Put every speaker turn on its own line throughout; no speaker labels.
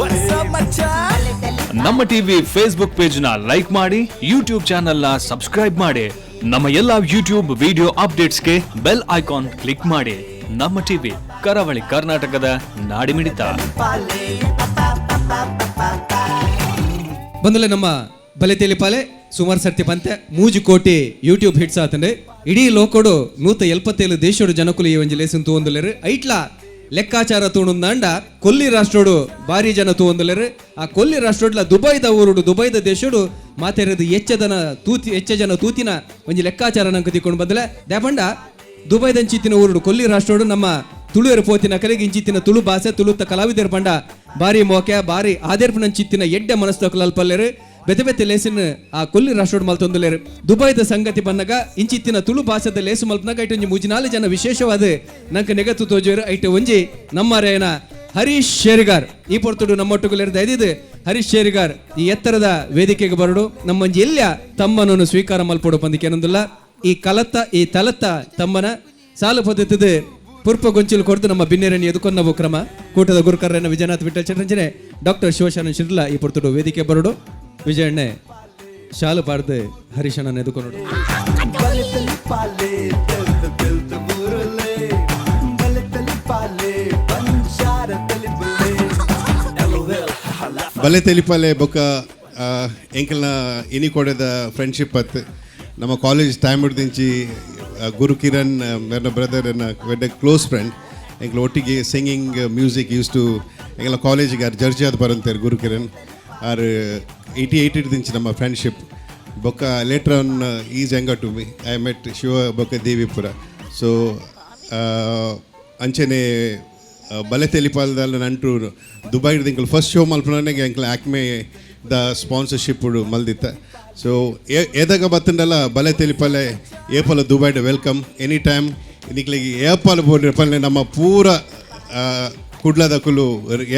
What's up, ಮಚ್ಚಾ?
ನಮ್ಮ TV Facebook page ನ ಲೈಕ್ ಮಾಡಿ, ಯೂಟ್ಯೂಬ್ ಚಾನೆಲ್ ನ ಸಬ್ಸ್ಕ್ರೈಬ್ ಮಾಡಿ. ನಮ್ಮ ಎಲ್ಲಾ ಯೂಟ್ಯೂಬ್ ವಿಡಿಯೋ ಅಪ್ಡೇಟ್ಸ್ಗೆ ಬೆಲ್ ಐಕಾನ್ ಕ್ಲಿಕ್ ಮಾಡಿ. ನಮ್ಮ ಟಿವಿ, ಕರಾವಳಿ ಕರ್ನಾಟಕದ ನಾಡಿಮಿಡಿತ.
ಬಂದಲೆ ನಮ್ಮ ಬಲೆತೇಲಿ ಪಾಲೆ ಸುಮಾರು ಸರ್ತಿ ಪಂತೆ 3 ಕೋಟಿ ಯೂಟ್ಯೂಬ್ ಹಿಟ್ಸ್ ಆತಂಡೆ. ಇಡೀ ಲೋಕೋಡು 177 ದೇಶೋಡು ಜನಕುಲು ಈ ಒಂಜಿ ಲೇಸನ್ ತೂವೊಂದುಲ್ಲೆರ್. ಐಟ್ಲ ಲೆಕ್ಕಾಚಾರ ತೂಣುಂದಾಂಡ ಕೊಲ್ಲಿ ರಾಷ್ಟ್ರೋಡು ಬಾರಿ ಜನ ತೂವೊಂದುಲ್ಲೆರ್. ಆ ಕೊಲ್ಲಿ ರಾಷ್ಟ್ರೋಡ್ಲ ದುಬೈದ ಊರುಡು, ದುಬೈದ ದೇಶೋಡು ಮಾತೆರದು ಹೆಚ್ಚ ಜನ ತೂತಿ, ಹೆಚ್ಚ ಜನ ತೂತಿನ ಒಂಜಿ ಲೆಕ್ಕಾಚಾರ ನಂಗೆ ತಿಕ್ಕೊಂಡು ಬಂದಲೆ. ದಾಪಂಡ ದುಬೈದಂಚಿತ್ತಿನ ಊರುಡು, ಕೊಲ್ಲಿ ರಾಷ್ಟ್ರೋಡು ನಮ್ಮ ತುಳುವೆರ್ ಪೋತಿನ ಕಲೆಗೆ ಇಂಚಿತ್ತಿನ ತುಳು ಭಾಷೆ, ತುಳುತ್ತ ಕಲಾವಿದರ ಪಂಡ ಬಾರಿ ಮೋಕೆ, ಬಾರಿ ಆದೇರ್ಪುನಂಚಿತ್ತಿನ ಎಡ್ಡೆ ಮನಸ್ತಕಲು ಅಲ್ಪಲ್ಲೇರು. ಬೆತೆ ಬೆತೆ ಲೇಸಿನ ಆ ಕೊಲ್ಲಿ ರಾಷ್ಟ್ರೋಡ್ ಮಲ್ತೊಂದುಲೇರು. ದುಬೈದ ಸಂಗತಿ ಬನ್ನಗ ಇಂಚಿತ್ತಿನ ತುಳು ಭಾಷೆದ ಲೇಸು ಮಲ್ಪನಾಗ ಐಟ್ ಒಂಜಿ ಮೂಜಿನಾಲು ಜನ ವಿಶೇಷವಾದ ನಂಗೆ ನೆಗತ್ತು ತೋಜುವೆರ್. ಐಟ್ ಒಂಜಿ ನಮ್ಮರೇನ ಹರೀಶ್ ಶೇರಿಗಾರ್ ಈ ಪೊರ್ತುಡು ನಮ್ಮೊಟ್ಟುಗುಲೇರು. ದಯದಿದ್ದು ಹರೀಶ್ ಶೇರಿಗಾರ್ ಈ ಎತ್ತರದ ವೇದಿಕೆಗೆ ಬರಡು, ನಮ್ಮೊಂಜಿ ಎಲ್ಯ ತಮ್ಮನನ್ನು ಸ್ವೀಕಾರ ಮಲ್ಪೊಡು ಪಂದಿಕೇನೊಂದುಲ್ಲ. ಈ ಕಲತ್ತ, ಈ ತಲತ್ತ ತಮ್ಮನ ಸಾಲು ಪದ್ಧತಿದ ಪುರ್ಪ ಗೊಂಚಿಲು ಕೊಡ್ದು ನಮ್ಮ ಬಿನ್ನೆರನ್ನು ಎದುಕೊನ್ನವು ಕ್ರಮ. ಕೂಟದ ಗುರುಕರನ ವಿಜಯನಾಥ್ ವಿಠಲ್ ಚಟಂಜನೆ, ಡಾಕ್ಟರ್ ಶಿವಶರಣ ಶಿರ್ಲಾ ಈ ಪೊರ್ತುಡು ವೇದಿಕೆ ಬರಡು. ವಿಜಯಣ್ಣೆ ಶಾಲು ಪಾಡ್ದು ಹರೀಶಣ್ಣನ ಎದುಕೊನಡು.
ಬಲೆ ತಲಿ ಪಾಲೆ ತೆಲ್ತ ತೆಲ್ತ ಬುರುಲೆ, ಬಲೆ ತಲಿ ಪಾಲೆ ಬಂಜಾರ ತಲಿ ಬುಲೆ. LOL.
ಬಲೆ ತೆಲಿಪಾಲೆ ಬೊಕ್ಕ ಎಂಕಲ್ನ ಇನಿ ಕೊಡೆದ ಫ್ರೆಂಡ್ಶಿಪ್ ಅತ್. ನಮ್ಮ ಕಾಲೇಜ್ ಟೈಮ್ ಹಿಡ್ದಿಂಚಿ ಗುರು ಕಿರಣ್ ಮೆರ್ನ ಬ್ರದರ್ ಎನ್ನ ಕ್ಲೋಸ್ ಫ್ರೆಂಡ್. ಎಂಕ್ಲ ಒಟ್ಟಿಗೆ ಸಿಂಗಿಂಗ್, ಮ್ಯೂಸಿಕ್ ಯೂಸ್ ಟು. ಎಂಕಲ್ನ ಕಾಲೇಜಿಗೆ ಆರ್ ಜಡ್ಜ್ ಆದ್ ಬರಂತೇರು. ಗುರು ಕಿರಣ್ ಆರ್ 88 ಹಿಡ್ದಿಂಚಿ ನಮ್ಮ ಫ್ರೆಂಡ್ಶಿಪ್. ಬೊಕ್ಕ later on he's younger to me, I met Shiva ಬೊಕ್ಕ ದೇವಿಪುರ. ಸೊ ಅಂಚನೆ ಬಲೆ ತೆಲಿಪಾಲದಲ್ಲಿ ನಂಟು ದುಬೈ ಎಂಕಲ್ ಫಸ್ಟ್ ಶೋ ಮಲ್ಪುನಗೆ ಎಂಕಲ್ ಆಕ್ಮೆ the sponsorship ಮಲ್ದಿತ್ತ. ಸೊ ಏದಾಗ ಬತ್ತಂಡಲ್ಲ ಬಲೆ ತೆಲಿಪಾಲೆ ಏಪಲ ದುಬೈಡ್ welcome any time. ನಿಕ್ಲೆಗ್ ಏಪಲ ಬೋಡ್ರಿ ಪಲ್ಲೆ, ನಮ್ಮ ಪೂರ ಕುಡ್ಲದಕುಲು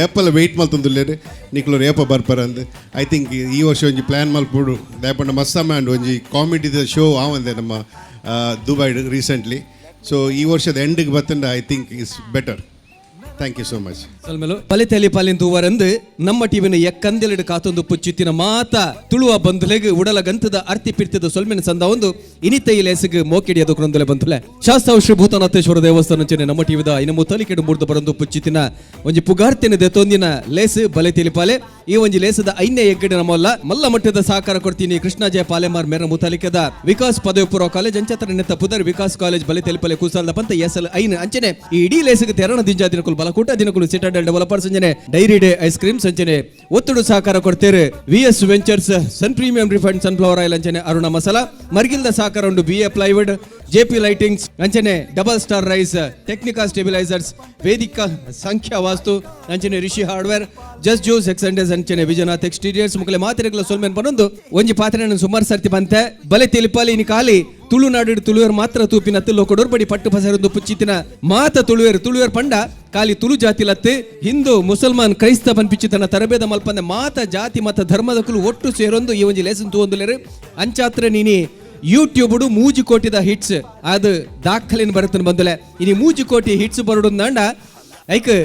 ಏಪಲ ವೆಯ್ಟ್ ಮಲ್ತೊಂದುಲ್ಲೆರ್ ನಿಕ್ಲು ಏಪ ಬರ್ಪರಂದು. I think ಈ ವರ್ಷ ಒಂಜಿ ಪ್ಲ್ಯಾನ್ ಮಲ್ಪೊಡು. ದಾಯೆಪಂಡ ಮಸ್ತ್ ಆಂಡ್ ಒಂಜಿ ಕಾಮಿಡಿದ ಶೋ ಆವಂದೆ ನಮ್ಮ ದುಬೈಡ್ ರೀಸೆಂಟ್ಲಿ. ಸೊ ಈ ವರ್ಷದ ಎಂಡಿಗೆ ಬತ್ತಂಡ I think is better. Thank you so much.
ಸಲ್ಮೇಲು ಬಲೆ ಪಾಲಿನ ತೂವರಂದು ನಮ್ಮ ಟಿವಿನ ಎಕ್ಕಂದೆಲೆಡು ಕಾತೊಂದು ಪುಚ್ಚಿತ್ತಿನ ಮಾತ ತುಳುವ ಬಂಧುಲೆಗ್ ಉಡಲ ಗಂತದ ಅರ್ತಿ ಪಿರ್ತಿದ ಸೊಲ್ಮೆನ ಸಂದ ಒಂದು ಇನಿತ ಈ ಲೇಸಿಗೆ ಮೋಕಿಡಿಯದು ಕ್ರೊಂದಲೆ ಬಂಧುಲೆ. ಶಾಸ್ತಾವ್ ಶ್ರೀ ಭೂತನಾಥೇಶ್ವರ ದೇವಸ್ಥಾನ ಅಂಚನೆ ನಮ್ಮ ಟಿವಿದ ಇನ ಮುತ್ತಲಿಕೆಡು ಮೂರ್ದು ಬರಂದು ಪುಚ್ಚಿತ್ತಿನ ಒಂಜಿ ಪುಗಾರ್ತಿನ ದೆತೊಂದಿನ ಲೇಸ್ ಬಲೆ ತಿಳಿಪಾಲೆ. ಈ ಒಂಜಿ ಲೇಸದ ಐನೇ ಎಗ್ಗಡೆ ನಮ್ಮಲ್ಲ ಮಲ್ಲ ಮಟ್ಟದ ಸಹಕಾರ ಕೊಡ್ತೀನಿ ಕೃಷ್ಣಾಜಯ ಪಾಲೆಮಾರ್ ಮೇರ ಮುತಾಲಿಕೆದ ವಿಕಾಸ್ ಪದವಿ ಪೂರ್ವ ಕಾಲೇಜ್ ಅಂಚತರ ನೆತ್ತ ಪುದರ್ ವಿಕಾಸ್ ಕಾಲೇಜ್ ಬಲೆ ತೆಲಿಪಲೆ ಕೂಸಾಲ್ದ ಪಂತ ಎಸ್ ಎಲ್ ಐನ್ ಅಂಚನೆ ಈ ಇಡೀ ಲೇಸಿಗೆ ತೆರಣ ದಿಂಜಾ ದಿನಕುಲು ಬಲಕೂಟ ದಿನಕುಲು ಸಿಟಾಡೆಲ್ ಡೆವಲಪರ್ಸ್ ಅಂಚನೆ ಡೈರಿ ಡೇ ಐಸ್ ಕ್ರೀಮ್ ಅಂಚನೆ ಒತ್ತಡು ಸಹಕಾರ ಕೊಡ್ತೇವೆ V S ventures, sun premium refined sunflower oil ಅಂಚನೆ ಅರುಣ ಮಸಾಲಾ. ಮರ್ಗಿಲ್ದ ಸಹಕಾರ ಉಂಡು B A plywood, JP lightings ಅಂಚನೆ double star rice, Technica stabilisers, Vedika Sankhya Vastu ಅಂಚನೆ ರಿಷಿ ಹಾರ್ಡ್ವೇರ್, ಜಸ್ಟ್ ಜ್ಯೂಸ್ ಎಕ್ಸಂಡೇಸ್ ಅಂಚನೆ ವಿಜಯನಾಥ್ ಎಕ್ಸ್ಟೀರಿಯರ್ಸ್ ಮುಖಲೆ ಮಾತೆರೆಗಳ ಸೊಲ್ಮೆನ್ ಬನ್ನೊಂದು. ಒಂಜಿ ಪಾತ್ರೆ ಸುಮಾರು ಸರ್ತಿ ಬಂತೆ. ಬಲೆ ತಿಳಿಪಾಲಿ ಇನಿ ಕಾಲಿ ತುಳುನಾಡು ತುಳುವೆರ್ ಮಾತ್ರ ತೂಪಿನ ಲೋಕಡೋರ್ ಬಡಿ ಪಟ್ಟು ಪಸರೊಂದು ಪುಚ್ಚಿತಿನ ಮಾತ ತುಳುವೆರ್. ತುಳುವೆರ್ ಪಂಡ ಕಾಲಿ ತುಳು ಜಾತಿ ಲತ್ತೆ, ಹಿಂದೂ, ಮುಸಲ್ಮಾನ್, ಕ್ರೈಸ್ತ ಪನ್ಪಿಚಿತನ ತರಬೇದ ಮಲ್ಪಂದೆ ಮಾತ ಜಾತಿ ಮತ ಧರ್ಮದಕುಲು ಒಟ್ಟು ಸೇರೊಂದು ಈ ಒಂಜಿ ಲೇಸನ್ ತೂವೊಂದುಲ್ಲೆರ್. ಅಂಚಾತ್ರ ನೀನಿ ಯೂಟ್ಯೂಬ್ 3 ಕೋಟಿದ ಹಿಟ್ಸ್ ಅದು ದಾಖಲೆನ್ ಬರುತ್ತನ ಬಂದಲೆ. ಇನಿ 3 ಕೋಟಿ ಹಿಟ್ಸ್ ಬರಡುಂದಾಂಡ ಐಕ್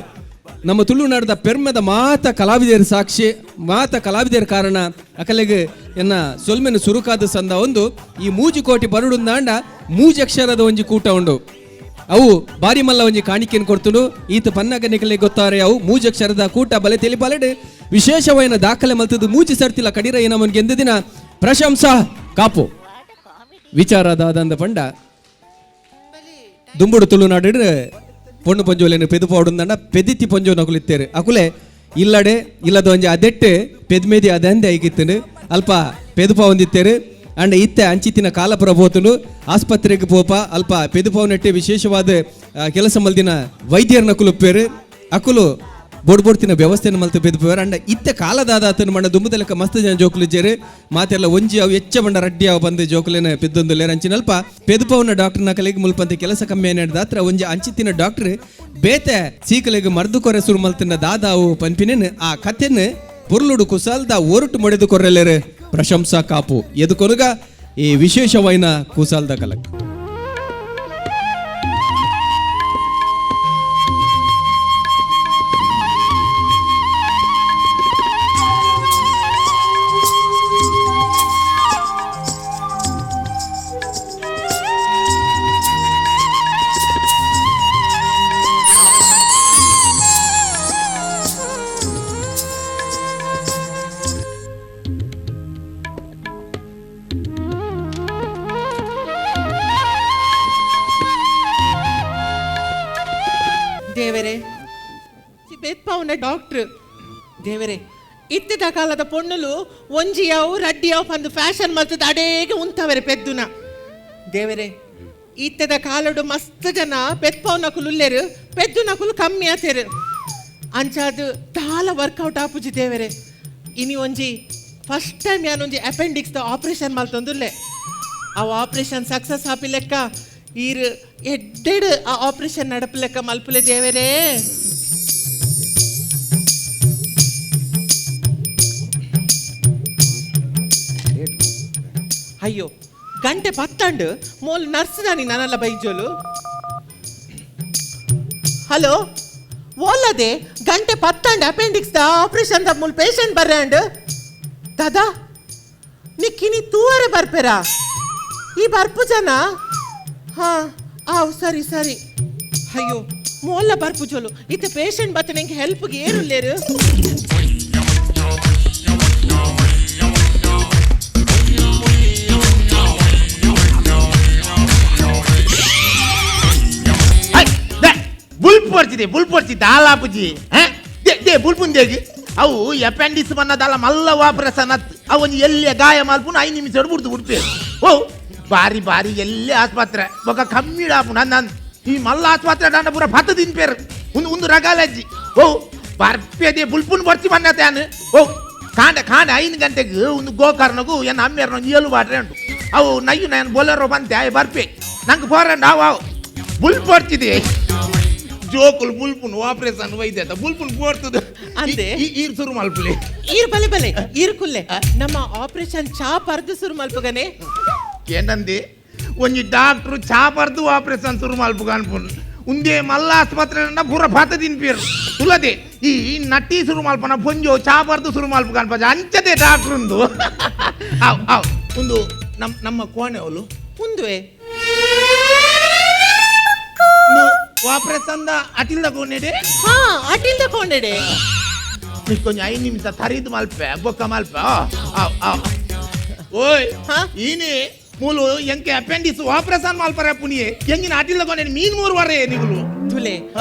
ನಮ್ಮ ತುಳುನಾಡದ ಪೆರ್ಮೆದ ಮಾತ ಕಲಾವಿದರ ಸಾಕ್ಷಿ, ಮಾತ ಕಲಾವಿದರ ಕಾರಣ. ಅಕಲೆಗ್ ಎನ್ನ ಸೊಲ್ಮೆನ ಸುರುಕಾದ ಸಂದ ಒಂದು. ಈ 3 ಕೋಟಿ ಬರಡುಂದಾಂಡ ಮೂಜಕ್ಷರದ ಒಂಜಿ ಕೂಟ ಉಂಡು, ಅವು ಬಾರಿ ಮಲ್ಲ ಒಂಜಿ ಕಾಣಿಕೆಯನ್ನು ಕೊಡ್ತುಂಡು. ಈತ ಪನ್ನಗ ನಿಕಲೆ ಗೊತ್ತಾರೆ, ಅವು ಮೂಜಕ್ಷರದ ಕೂಟ ಬಲೆ ತಿಳಿಪಾಲೆಡ್ ವಿಶೇಷವಾಯಿನ ದಾಖಲೆ ಮಲ್ತದ್ದು ಮೂಜಿ ಸರ್ತಿಲ ಕಡಿರ ಏನಮನ್ಗೆ ಎಂದ ದಿನ ಪ್ರಶಂಸಾ ಕಾಪು. ವಿಚಾರ ದಾದಂದ ಪಂಡ, ದುಂಬುಡು ತುಳುನಾಡು ಪೊಣ್ಣು ಪೊಂಜೋಲೆನು ಪೆದು ಪೌಡುಂದಂಡ ಪೆದಿತ್ತಿ ಪೊಂಜೋ ನಕುಲಿತ್ತೇರು. ಅಕುಲೆ ಇಲ್ಲಡೆ ಇಲ್ಲದ ಒಂಜಿ ಅದೆಟ್ಟು ಪೆದ್ಮೇದಿ ಅದಂದೆ ಐಕಿತ್ತನು ಅಲ್ಪ ಪೆದುಪ ಹೊಂದಿತ್ತೇರು. ಅಂಡ್ ಇತ್ತೆ ಅಂಚಿತ್ತಿನ ಕಾಲ ಪ್ರಭೋತುಂಡು. ಆಸ್ಪತ್ರೆಗೆ ಪೋಪ, ಅಲ್ಪ ಪೆದುಪಾವನೆಟ್ಟೆ ವಿಶೇಷವಾದ ಕೆಲಸ ಮಲ್ದಿನ ವೈದ್ಯರನ್ನ ಕುಲುಪ್ಪೇರು. ಅಕುಲು ಬೋಡ್ ಬೋಡ್ತಿನ ವ್ಯವಸ್ಥೆನ ಮಲ್ತು ಪೆದುಪೇರು. ಅಂಡ ಇತ್ತೆ ಕಾಲದಾದ ಆತನ ಮಂಡ ದುಂಬುದಲೆಕ್ಕ ಮಸ್ತ್ ಜನ ಜೋಕುಲು ಇಜ್ಜೇರು. ಮಾತೆಲ್ಲ ಒಂಜಿ ಅವು ಹೆಚ್ಚ ಬಂಡ ರಡ್ಡಿ ಅವು ಬಂದು ಜೋಕುಲೇನ ಪೆದ್ದೊಂದು ಅಂಚಿನಲ್ಪ ಪೆದುಪವನ ಡಾಕ್ಟರ್ನ ಕಲೆಗೆ ಮುಲ್ಪಂತೆ ಕೆಲಸ ಕಮ್ಮಿ ದಾತ್ರ ಒಂಜಿ ಅಂಚಿತ್ತಿನ ಡಾಕ್ಟರ್ ಬೇತೆ ಸೀಕಲೆಗ್ ಮರ್ದು ಕೊರೆ ಸುರು ಮಲ್ತಿನ ದಾದಾವು ಪನ್ಪಿನೇನು ಆ ಕಥೆನ್ ಪೊರ್ಲುಡು ಕುಸಾಲ್ದ ಒರಟು ಮೊಡೆದು ಕೊರ್ರೆಲೇರು ಪ್ರಶಂಸಾ ಕಾಪು ಎದುಕೊನುಗ ಈ ವಿಶೇಷವೈನ ಕುಸಾಲ್ದ ಕಲಕ್.
ಪೆತ್ಪಾವುನ ಡಾಕ್ಟ್ರ್. ದೇವರೇ, ಇತ್ತಿದ ಕಾಲದ ಪೊಣ್ಣುಲು ಒಂಜಿ ಯಾವು ರಡ್ಡಿ ಯಾವು ಪಂದು ಫ್ಯಾಷನ್ ಮಲ್ತದ ಅಡೇಗೆ ಉಂತವರೆ ಪೆದ್ದುನ. ದೇವರೇ, ಇತ್ತದ ಕಾಲಡು ಮಸ್ತ್ ಜನ ಪೆತ್ಪಾವುನಕುಲು ಉಲ್ಲೇರು, ಪೆದ್ದುನಕುಲು ಕಮ್ಮಿ ಆತೇರು. ಅಂಚಾದ್ ದಾಲ ವರ್ಕೌಟ್ ಆಪುಜಿ ದೇವರೇ. ಇನಿ ಒಂಜಿ ಫಸ್ಟ್ ಟೈಮ್ ಯಾನೊಂಜಿ ಅಪೆಂಡಿಕ್ಸ್ ದ ಆಪರೇಷನ್ ಮಲ್ತೊಂದುಲ್ಲೆ. ಅವು ಆಪರೇಷನ್ ಸಕ್ಸಸ್ ಆಪಿ ಲೆಕ್ಕ, ಈರ್ ಎಡ್ಡೆಡ್ ಆ ಆಪರೇಷನ್ ನಡಪು ಲೆಕ್ಕ ಮಲ್ಪುಲೆ ದೇವರೇ. ಅಯ್ಯೋ, ಗಂಟೆ ಪತ್ತಂಡು, ಮೋಲ್ ನರ್ಸ್ ದಾನಿ ನಾನಲ್ಲ ಬೈಜೋಲು. ಹಲೋ, ಓಲದೆ ಗಂಟೆ ಪತ್ತಂಡು, ಅಪೆಂಡಿಕ್ಸ್ the operation the ಮೂಲ್ ಪೇಷಂಟ್ ಬರ್ರಂಡ್. ದಾದಾ, ನಿಕ್ಕಿನಿ ತೂವರೆ ಬರ್ಪೆರಾ? ಈ ಬರ್ಪು ಜನ. ಹಾ, ಆವ್, ಸರಿ ಸರಿ. ಅಯ್ಯೋ, ಮೋಲ್ಲ ಬರ್ಪು ಜೋಲು. ಇತ್ತ ಪೇಷಂಟ್ ಬತ್ತ, ನಿಂಗೆ ಹೆಲ್ಪ್ಗೆ ಏರುಲ್ಲೇರು?
ಹೈ, ದೆ, ಬುಲ್ಪು ಬರ್ತಿದೆ, ಬುಲ್ಪು ಬರ್ತಿದ್ದೆ ದಾಲಾಪುಜಿ. They they ಬುಲ್ಪುಂದೇಗಿ ಅವು ಅಪೆಂಡಿಕ್ಸ್ ಬನ್ನದಲ್ಲ, ಮಲ್ಲ ಆಪರೇಷನ್ ಅತ್. ಅವು ಒಂಜಿ ಎಲ್ಲಿ ಗಾಯ ಮಲ್ಪುನ 5 ನಿಮಿಷ ಬಿಡ್ದು ಬಿಡ್ಪೆ. ಓ ಬಾರಿ ಬಾರಿ ಎಲ್ಲೇ ಆಸ್ಪತ್ರೆ ಬೊಕ ಕಮ್ಮಿ ಆಪು. ನನ್ನ ಈ ಮಲ್ಲ ಆಸ್ಪತ್ರೆ ನನ್ನ ಪೂರ ಪತ್ತು ತಿನ್ಪೇರು. ಒಂದು ಒಂದು ರಗಾಲಜ್ಜಿ. ಓ ಬರ್ಪೇದೆ ಬುಲ್ಪುನ್ ಬರ್ತಿ ಬನ್ನತೆ. ಓ ಕಾಂಡ ಕಾಂಡ 5 ಗಂಟೆಗೆ ಒಂದು ಗೋಕರ್ಣಗು ಎನ್ನ ಅಮ್ಮೇರ್ನ ಒಂದು ಏಳು ಬಾಟ್ರೆ ಉಂಟು. ಅವು ನಯ್ಯು ನಾನು ಬೊಲೆರೋ ಬಂತೆ ಆಯ್ ಬರ್ಪೆ ನಂಗೆ ಫೋರಂಡ್. ಅವು ಅವು ಬುಲ್ಪ್ ಬರ್ತಿದೆ. ಜೋಕುಲು ಬುಲ್ಪುನ್ ಆಪರೇಷನ್ ವೈದ್ಯ ಬುಲ್ಪುನ್ ಬೋರ್ತದೆ.
ಅಂದೆ?
ಈರ್ ಸುರು ಮಲ್ಪುಲಿ.
ಈರ್ ಬಲೆ ಬಲೆ, ಈರ್ ಕುಲ್ಲೆ. ನಮ್ಮ ಆಪರೇಷನ್ ಚಾ ಪರ್ದು ಸುರು ಮಲ್ಪುಗನೆ.
ಏನಂದಿ? ಒಂಜಿ ಡಾಕ್ಟ್ರು ಚಾ ಪರ್ದು ಆಪರೇಷನ್ ಸುರು ಮಲ್ಪುಗ ಅನ್ಪುನ್. ಉಂದೇ ಮಲ್ಲ ಆಸ್ಪತ್ರೆ ಪೂರ ಭಾತ ತಿನ್ಪೇರು ತುಲದೆ. ಈ ನಟ್ಟಿ ಸುರು ಮಲ್ಪನ ಪೊಂಜೋ ಚಾ ಪರ್ದು ಸುರು ಮಲ್ಪುಗ ಅನ್ಪಜ ಅಂಚದೆ ಡಾಕ್ಟ್ರು ಉಂದು. ಆವ್ ಆವ್, ಒಂದು ನಮ್ಮ ನಮ್ಮ ಕೋಣೆ ಅವಳು.
ಉಂದುವೆ.
ಆಪರೇಷನ್ the ಅಟಿಲ್ದ ಕೋಣೆಡೆ.
ಹಾ, ಅಟಿಲ್ದ ಕೋಣೆಡೆ.
ಕೊಂಚ 5 ನಿಮಿಷ ತರಿದು ಮಲ್ಪೆ, ಬೊಕ್ಕ ಮಲ್ಪೆ. ಆವ್ ಆವ್. ಓಯ್.
ಹಾ?
ಈನೆ ಮೂಲು ಎಂಕೆ ಅಪೆಂಡಿಕ್ಸ್ ಆಪರೇಷನ್ ಮಲ್ಪರೆ ಪುನಿಯೆ ಎಂಗಿನ ಅಟಿಲ್ದ ಕೋಣೆ ಮೀನ್ ಮೂರು ವರೆ ನಿಗುಲು.
ತುಲೆ,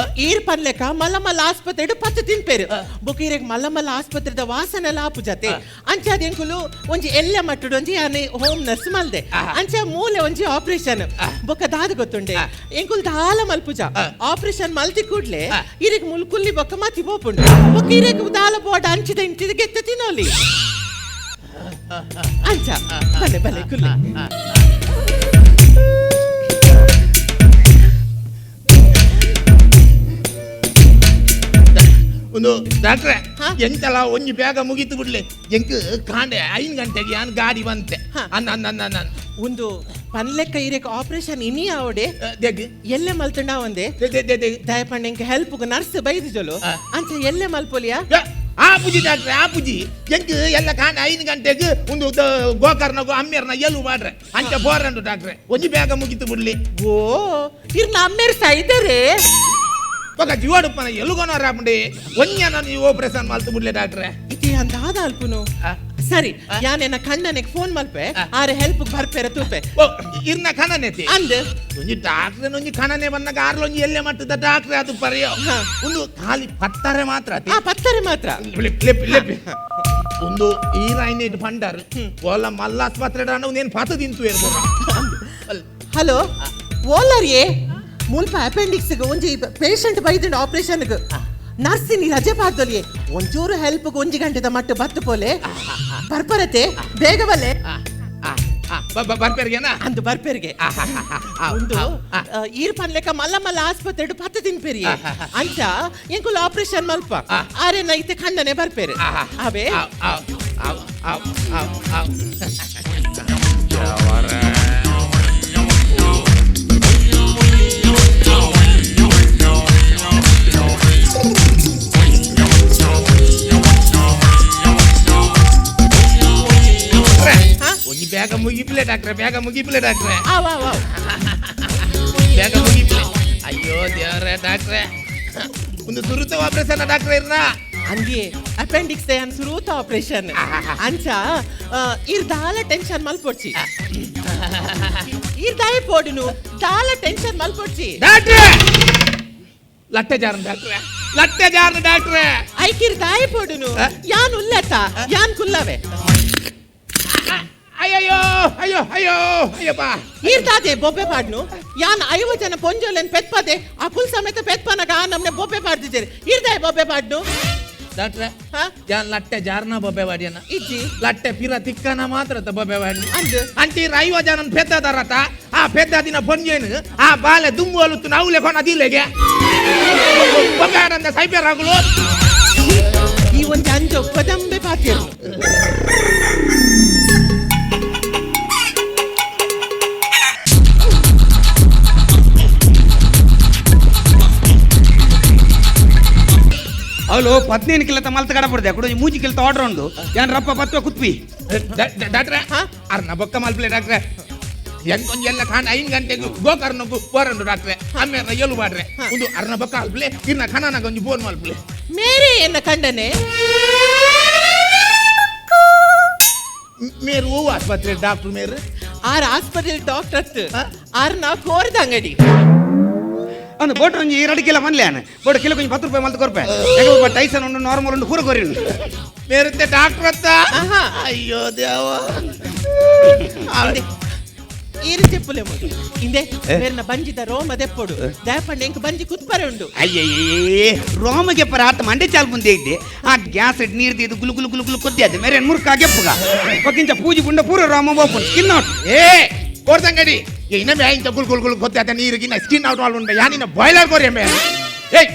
ಈರ್ ಪನ್ಲೆಕ ಮಲ್ಲ ಮಲ್ಲ ಆಸ್ಪತ್ರೆ ಪತ್ತು ತಿನ್ಪೇರು. ಬೊಕ ಈರೆಗ್ ಮಲ್ಲ ಮಲ್ಲ ಆಸ್ಪತ್ರೆದ ವಾಸನೆ ಲಾಪು ಜತೆ. ಅಂಚಾದ ಎಂಕುಲು ಒಂಜಿ ಎಲ್ಲ ಮಟ್ಟಡು ಒಂಜಿ ಯಾನೆ ಹೋಮ್ ನರ್ಸ್ ಮಲ್ದೆ. ಅಂಚ ಮೂಲೆ ಒಂಜಿ ಆಪರೇಷನ್. ಬೊಕ ದಾದ ಗೊತ್ತುಂಡೆ, ಎಂಕುಲು ದಾಲ ಮಲ್ಪುಜ. ಆಪರೇಷನ್ ಮಲ್ತಿ ಕೂಡ್ಲೆ ಈರೆಗ್ ಮುಲ್ಕುಲ್ಲಿ ಬೊಕ್ಕ ಮತಿ ಪೋಪುಂಡು. ಬೊಕ ಈರೆಗ್ ದಾಲ ಬೋಡ ಅಂಚಿದ ಇಂಚಿದ ಗೆತ್ತ ತಿನ್ನೋಲಿ. ಅಂಚ ಬಲೆ ಬಲೆ, ಕುಲ್ಲೆ.
ಒಂದು ಡಾಕ್ಟ್ರೆ.
ಹಾ?
ಎಂತಲ ಒಂಜಿ ಬೇಗ ಮುಗೀತು ಬಿಡ್ಲೆ. ಎಂಕ್ ಕಾಂಡೆ 5 ಗಂಟೆಗೆ ಯಾನ್ ಗಾಡಿ ಬಂತೆ. ಅನ್ನ ಅನ್ನ ಅನ್ನ ಅನ್ನ.
ಒಂದು ಪನ್ಲೆಕ್ಕ ಈರೆಗ್ ಆಪರೇಷನ್ ಇನಿ ಆವಡೆ.
ದೆಗ್.
ಎಲ್ಲೆ ಮಲ್ತುಂಡ ಒಂದೇ.
ದೆ ದೆ ದೆ ದೆ.
ದಯಪಂಡ ಎಂಕ್ ಹೆಲ್ಪ್ ನರ್ಸ್ ಬೈದು ಜೋಲು. ಅಂಚ ಎಲ್ಲೆ ಮಲ್ಪೊಲಿಯಾ?
ಏ, ಆ ಪುಜಿ ಡಾಕ್ಟ್ರೆ, ಆ ಪುಜಿ. ಎಂಕ್ ಎಲ್ಲ ಕಾಂಡೆ 5 ಗಂಟೆಗೆ ಒಂದು ಗೋಕರ್ಣಗು ಅಮ್ಮೇರ್ನ ಎಲು ಮಾಡ್ರೆ ಅಂಚ ಬೋರಂಡು ಡಾಕ್ಟ್ರೆ, ಒಂಜಿ ಬೇಗ ಮುಗೀತು ಬಿಡ್ಲಿ.
ಓ, ಇರ್ನ ಅಮ್ಮೇರ್ ಸೈದರೆ.
ఒక జీవాడుಪ್ಪನ ಎಲುಗೋನ ರಾಪುಂಡಿ ಒಂಜನ ನೀವು ಆಪರೇಷನ್ ಮಲ್ತು ಬಿಡ್ಲೆ ಡಾಕ್ಟ್ರೆ.
ಇತಿ ಅಂದಾದ ಅಲ್ಪುನು. ಸರಿ, ಯಾನೆನ್ನ ಕಣ್ಣನೆಗ್ ಫೋನ್ ಮಲ್ಪೆ, ಆರೆ ಹೆಲ್ಪ್ ಬರ್ಪೆರ ತೂಪೆ.
ಓ, ಇರ್ನ ಕಣನೆತಿ?
ಅಂದ್.
ಒಂಜಿ ಡಾಕ್ಟ್ರೆ ಒಂಜಿ ಕಣನೆ ಬಂದಾಗ ಆರ್ಲೊಂಜಿ ಎಲ್ಲೆ ಮಟ್ಟದ ಡಾಕ್ಟ್ರೆ ಅದು ಪರ್ಯೋ. ಒಂದು ಖಾಲಿ ಪತ್ತಾರೆ ಮಾತ್ರ ಅತಿ.
ಆ, ಪತ್ತರೆ ಮಾತ್ರ.
ಲೆಪ್ಪಿ ಲೆಪ್ಪಿ ಲೆಪ್ಪಿ. ಒಂದು ಈ ಲೈನ್ ಪಂಡರ್ ಓಲ ಮಲ್ಲ ಆಸ್ಪತ್ರೆ ನೇನು ಪತ ತಿಂತು ಇರ್ಬೋದ.
ಹಲೋ, ಓಲರ್ಯೇ, ಮುಲ್ಪ ಅಪೆಂಡಿಕ್ಸ್ ಒಂಜಿ ಪೇಷಂಟ್ ಬೈದುಂಡು ಆಪರೇಷನ್. ನರ್ಸ್ ನೀ ರಜೆ ಪಾಡ್ದೊಲಿಯೆ. ಒಂಚೂರು ಹೆಲ್ಪ್ ಒಂಜಿ ಗಂಟೆದ ಮಟ್ಟು ಬತ್ತು ಪೋಲೆ. ಬರ್ಪರತೆ, ಬೇಗ ಬಲ್ಲೆ.
ಬರ್ಪೇರ್ಗೆನಾ?
ಅಂದು ಬರ್ಪೆರ್ಗೆ. ಒಂದು ಈರ್ ಪನ್ಲೆಕ ಮಲ್ಲ ಮಲ್ಲ ಆಸ್ಪತ್ರೆ ಪತ್ತು ತಿನ್ಪೇರಿ. ಅಂಚ ಎಂಕುಲು ಆಪರೇಷನ್ ಮಲ್ಪ, ಆರೆ ನೈತೆ ಖಂಡನೆ ಬರ್ಪೇರು ಅವೇ.
ಆವ್ ಆವ್ ಆವ್ ಆವ್ ಆವ್ ಆವ್.
ಹಾ?
ಒಂಜಿ ಬೇಗ ಮುಗಿಪ್ಲೆ ಡಾಕ್ಟ್ರೆ, ಬೇಗ ಮುಗಿಪ್ಲೆ ಡಾಕ್ಟ್ರೆ.
ಆವ್ ಆವ್ ಆವ್.
ಬೇಗ ಮುಗಿಪ್ಲೆ. ಅಯ್ಯೋ ದೇವ್ರೆ, ಡಾಕ್ಟ್ರೆ, ಒಂದು ಸುರುತ ಆಪರೇಷನ್ ಡಾಕ್ಟ್ರೆ ಇರ್ನ?
ಅಂಗೆ, ಅಪೆಂಡಿಕ್ಸ್ ಅನ್ ಸುರೂತ ಆಪರೇಷನ್. ಅಂಚ ಇರ್ ದಾಲ ಟೆನ್ಷನ್ ಮಲ್ಪೊಡ್ಚಿ. ಇರ್ ದಾಯ ಪೋಡುನು, ದಾಲ ಟೆನ್ಷನ್ ಮಲ್ಪೊಡ್ಚಿ.
ಡಾಕ್ಟ್ರೆ, ಲಟ್ಟೆ ಜಾರನ್ ಡಾಕ್ಟ್ರೆ, ಲಟ್ಟೆ ಜಾರನ್ ಡಾಕ್ಟ್ರೆ.
ಐಕಿರ್ ದಾಯ ಪೋಡುನು. ಯಾನ್ ಉಲ್ಲತ್ತ, ಯಾನ್ ಕುಲ್ಲವೆ.
ಅಯ್ಯಯ್ಯೋ, ಅಯ್ಯೋ ಅಯ್ಯೋ ಅಯ್ಯಪ್ಪ.
ಈರ್ದಾದೆ ಬೊಬ್ಬೆ ಪಾಡ್ನು? ಯಾನ್ 50 ಜನ ಪೊಂಜೋಲೆನ್ ಪೆತ್ಪದೆ, ಆ ಕುಲ್ ಸಮೇತ ಪೆತ್ಪನಗ ನಮ್ನೆ ಬೊಬ್ಬೆ ಪಾಡ್ದಿದ್ದೇನೆ. ಈರ್ದಾಯ ಬೊಬ್ಬೆ ಪಾಡ್ನು?
ಡಾಕ್ಟ್ರೆ,
ಹಾ?
ಯಾನ್ ಲಟ್ಟೆ ಜಾರ್ನ ಬೊಬ್ಬೆ ವಾಡಿಯನ?
ಇಜ್ಜಿ.
ಲಟ್ಟೆ ಪಿರ ತಿಕ್ಕನ ಮಾತ್ರ ಬೊಬ್ಬೆ ವಾಡಿ.
ಅಂದ್.
ಅಂಟಿ 50 ಜನ ಪೆದ್ದದಾರತ, ಆ ಪೆದ್ದ ದಿನ ಪೊಂಜೇನು ಆ ಬಾಲೆ ದುಂಬು ಅಲುತ್ತು ನಾವುಲೆ ಕೊನ ದಿಲೆಗೆ ಬೊಬ್ಬೆ ಆಡಂದ ಸೈಪೇರಾಗುಲು.
ಈ ಒಂಜಿ ಅಂಜೋ ಕದಂಬೆ ಪಾತಿರು.
ಅವಳು 15 ಕಿಲೋ ಮಲ್ತ ಕಡ ಪಡ್ದೆ ಕುಡ 3 ಕಿಲೋ ಆರ್ಡರ್ ಉಂಡು. ಯಾನ್ ರಪ್ಪ ಪತ್ವ ಕುತ್ಪಿ.
ಡಾಕ್ಟ್ರೆ,
ಹಾ?
ಅರ್ನ ಬೊಕ್ಕ ಮಲ್ಪಲೆ ಡಾಕ್ಟ್ರೆ. ಎಂಕೊಂಜಿ ಎಲ್ಲ ಕಾಂಡ 5 ಗಂಟೆಗೆ ಗೋಕರ್ಣಕ್ಕೂ ಬೋರಂಡು ಡಾಕ್ಟ್ರೆ. ಆಮೇಲೆ ಎಲು ಮಾಡ್ರೆ ಒಂದು ಅರ್ನ ಬೊಕ್ಕ ಅಲ್ಪಲೆ, ಇರ್ನ ಖಾನಾಗ ಒಂಜಿ ಬೋನ್ ಮಲ್ಪಲೆ.
ಮೇರೆ ಎನ್ನ ಕಂಡನೆ.
ಮೇರು ಓ ಆಸ್ಪತ್ರೆ ಡಾಕ್ಟರ್ ಮೇರು?
ಆರ್ ಆಸ್ಪತ್ರೆ ಡಾಕ್ಟರ್.
ಹಾ?
ಆರ್ನ ಕೋರ್ದ ಅಂಗಡಿ.
ಅಂದು ಬೋಟ್ ಒಂಜಿ 2 ಕಿಲೋ ಮನ್ಲೆ ಆನೆ ಬೋಟ್ ಕಿಲೋ ಕೊಂಚ 10 ರೂಪಾಯಿ ಮಲ್ತ ಕೊರ್ಪೆ. ಟೈಸನ್ ಉಂಡು, ನಾರ್ಮಲ್ ಉಂಡು, ಪೂರ ಕೊರಿ ಉಂಡು.
ಮೇರುತ್ತೆ ಡಾಕ್ಟರ್ ಅತ್ತ.
ಆಹಾ.
ಅಯ್ಯೋ ದೇವ.
ಈರು ಚೆಪ್ಪುಲೆ ಮುಗಿ ಇಂದೆ ಮೇರ್ನ ಬಂಜಿದ ರೋಮ ದೆಪ್ಪೊಡು ದಾಪಂಡ ಎಂಕ್ ಬಂಜಿ ಕುತ್ಪರೆ ಉಂಡು.
ಅಯ್ಯಯ್ಯೇ, ರೋಮಗೆ ಪರ ಆತ ಮಂಡೆ ಚಾಲ್ ಮುಂದೆ ಇದ್ದೆ. ಆ ಗ್ಯಾಸ್ ನೀರ್ ದಿದ್ದು ಗುಲು ಗುಲು ಗುಲು ಗುಲು ಕೊದ್ದೆ ಅದು ಮೇರೆ ಮುರ್ಕ ಗೆಪ್ಪುಗ ಒಕ್ಕಿಂಚ ಪೂಜಿ ಗುಂಡ ಪೂರ ರೋಮ ಬೋಪುನ್ ಸ್ಕಿನ್ ಔಟ್.
ಏ ಕೋರ್ದಂಗಡಿ, ಇನ್ನೊಮ್ಮೆ ಆಯಿಂಚ ಗುಲ್ ಗುಲ್ ಗುಲ್ ಗೊತ್ತಾತ ನೀರಿಗೆ ಸ್ಕಿನ್ ಔಟ್ ಉಂಡ ಯಾನಿನ ಬಾಯ್ಲರ್ ಕೊರಿ ಮೇ. ಏಯ್,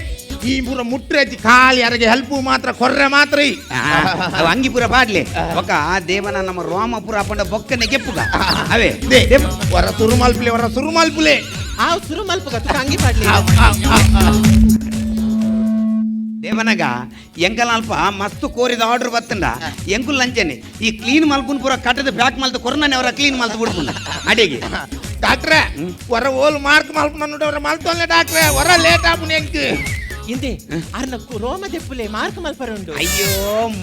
ಈ ಪೂರ ಮುಟ್ರೆ ಖಾಲಿ ಯಾರಿಗೆ ಹೆಲ್ಪ್ ಮಾತ್ರ ಕೊರ್ರೆ ಮಾತ್ರ ಈ.
ಅವ ಅಂಗಿ ಪೂರ ಪಾಡ್ಲೆ ಒಕ್ಕ ದೇವನ ನಮ್ಮ ರೋಮ ಪೂರ ಅಪ್ಪಂಡ ಬೊಕ್ಕನೆ ಗೆಪ್ಪುಗ ಅವೇ.
They, ವರ ಸುರು ಮಲ್ಪುಲೆ, ವರ ಸುರು ಮಲ್ಪುಲೆ.
ಆ ಸುರು ಮಲ್ಪುಗ ತುಕ ಅಂಗಿ ಪಾಡ್ಲಿ.
ದೇವನಗ ಎಂಕಲ್ ಅಲ್ಪ ಮಸ್ತ್ ಕೋರಿದ ಆರ್ಡರ್ ಬತ್ತಂಡ ಎಂಕುಲ್ ಲಂಚನೆ ಈ ಕ್ಲೀನ್ ಮಲ್ಪುನ್ ಪೂರ ಕಟ್ಟದ ಪ್ಯಾಕ್ ಮಲ್ತ ಕೊರ್ನನೆ ಅವರ ಕ್ಲೀನ್ ಮಲ್ತ ಬಿಡ್ಪುನ ಅಡಿಗೆ.
ಡಾಕ್ಟ್ರೆ, ವರ ಓಲ್ ಮಾರ್ಕ್ ಮಲ್ಪು ಅವರ ಮಲ್ತೊಲ್ಲೆ ಡಾಕ್ಟ್ರೆ, ವರ ಲೇಟ್ ಆಪುನ ಎಂಕ್.
ಇಂದೆ ಅರ್ನ ರೋಮ ದೆಪ್ಪುಲೆ, ಮಾರ್ಕ್ ಮಲ್ಪರೆ ಉಂಡು.
ಅಯ್ಯೋ,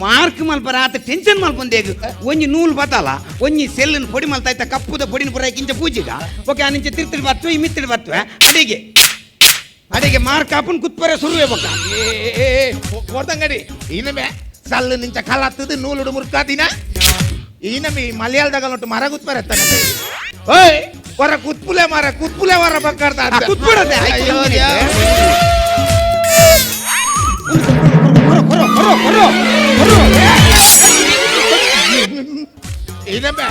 ಮಾರ್ಕ್ ಮಲ್ಪರ ಆತ ಟೆನ್ಷನ್ ಮಲ್ಪೊಂದೇಗ್. ಒಂಜಿ ನೂಲು ಬತ್ತಲ್ಲ, ಒಂಜಿ ಸೆಲ್ಲನ್ ಪೊಡಿ ಮಲ್ತಾಯ್ತ ಕಪ್ಪುದ ಪೊಡಿನ ಪೂರ ಕಿಂಚ ಪೂಜಿಗ ಓಕೆ ನಿಂಚೆ ತಿರ್ತಿಡ್ ಬತ್ವೆ, ಈ ಮಿತ್ತಿಡ್ ಬತ್ವೆ ಅಡಿಗೆ ಅಡಿಗೆ ಮಾರ್ಕ್ ಆಪುನ್ ಕುತ್ಪರೆ ಸುರುವೆ ಬೊಕ್ಕ.
ಏ ಕೋರ್ದಂಗಡಿ, ಇನ್ನೊಮ್ಮೆ ಸಲ್ಲು ನಿಂಚ ಕಲತ್ತದು ನೂಲುಡು ಮುರ್ಕಾದಿನ ಇನ್ನೊಮ್ಮೆ ಈ ಮಲಯಾಳದಾಗ ಮರ ಗುತ್ಪರೆ. ಓಯ್, ವರ ಕುತ್ಪುಲೆ ಮರ ಕುತ್ಪುಲೆ ವರ ಬಕ್ಕರ್ದ.
ಆ, ಕುತ್ಬಿಡತ್ತೆ.
ಅಯ್ಯೋ ದೇವ.
ಕೊರೋ ಕೊರೋ ಕೊರೋ ಕೊರೋ.
ಇನ್ನೊಮ್ಮೆ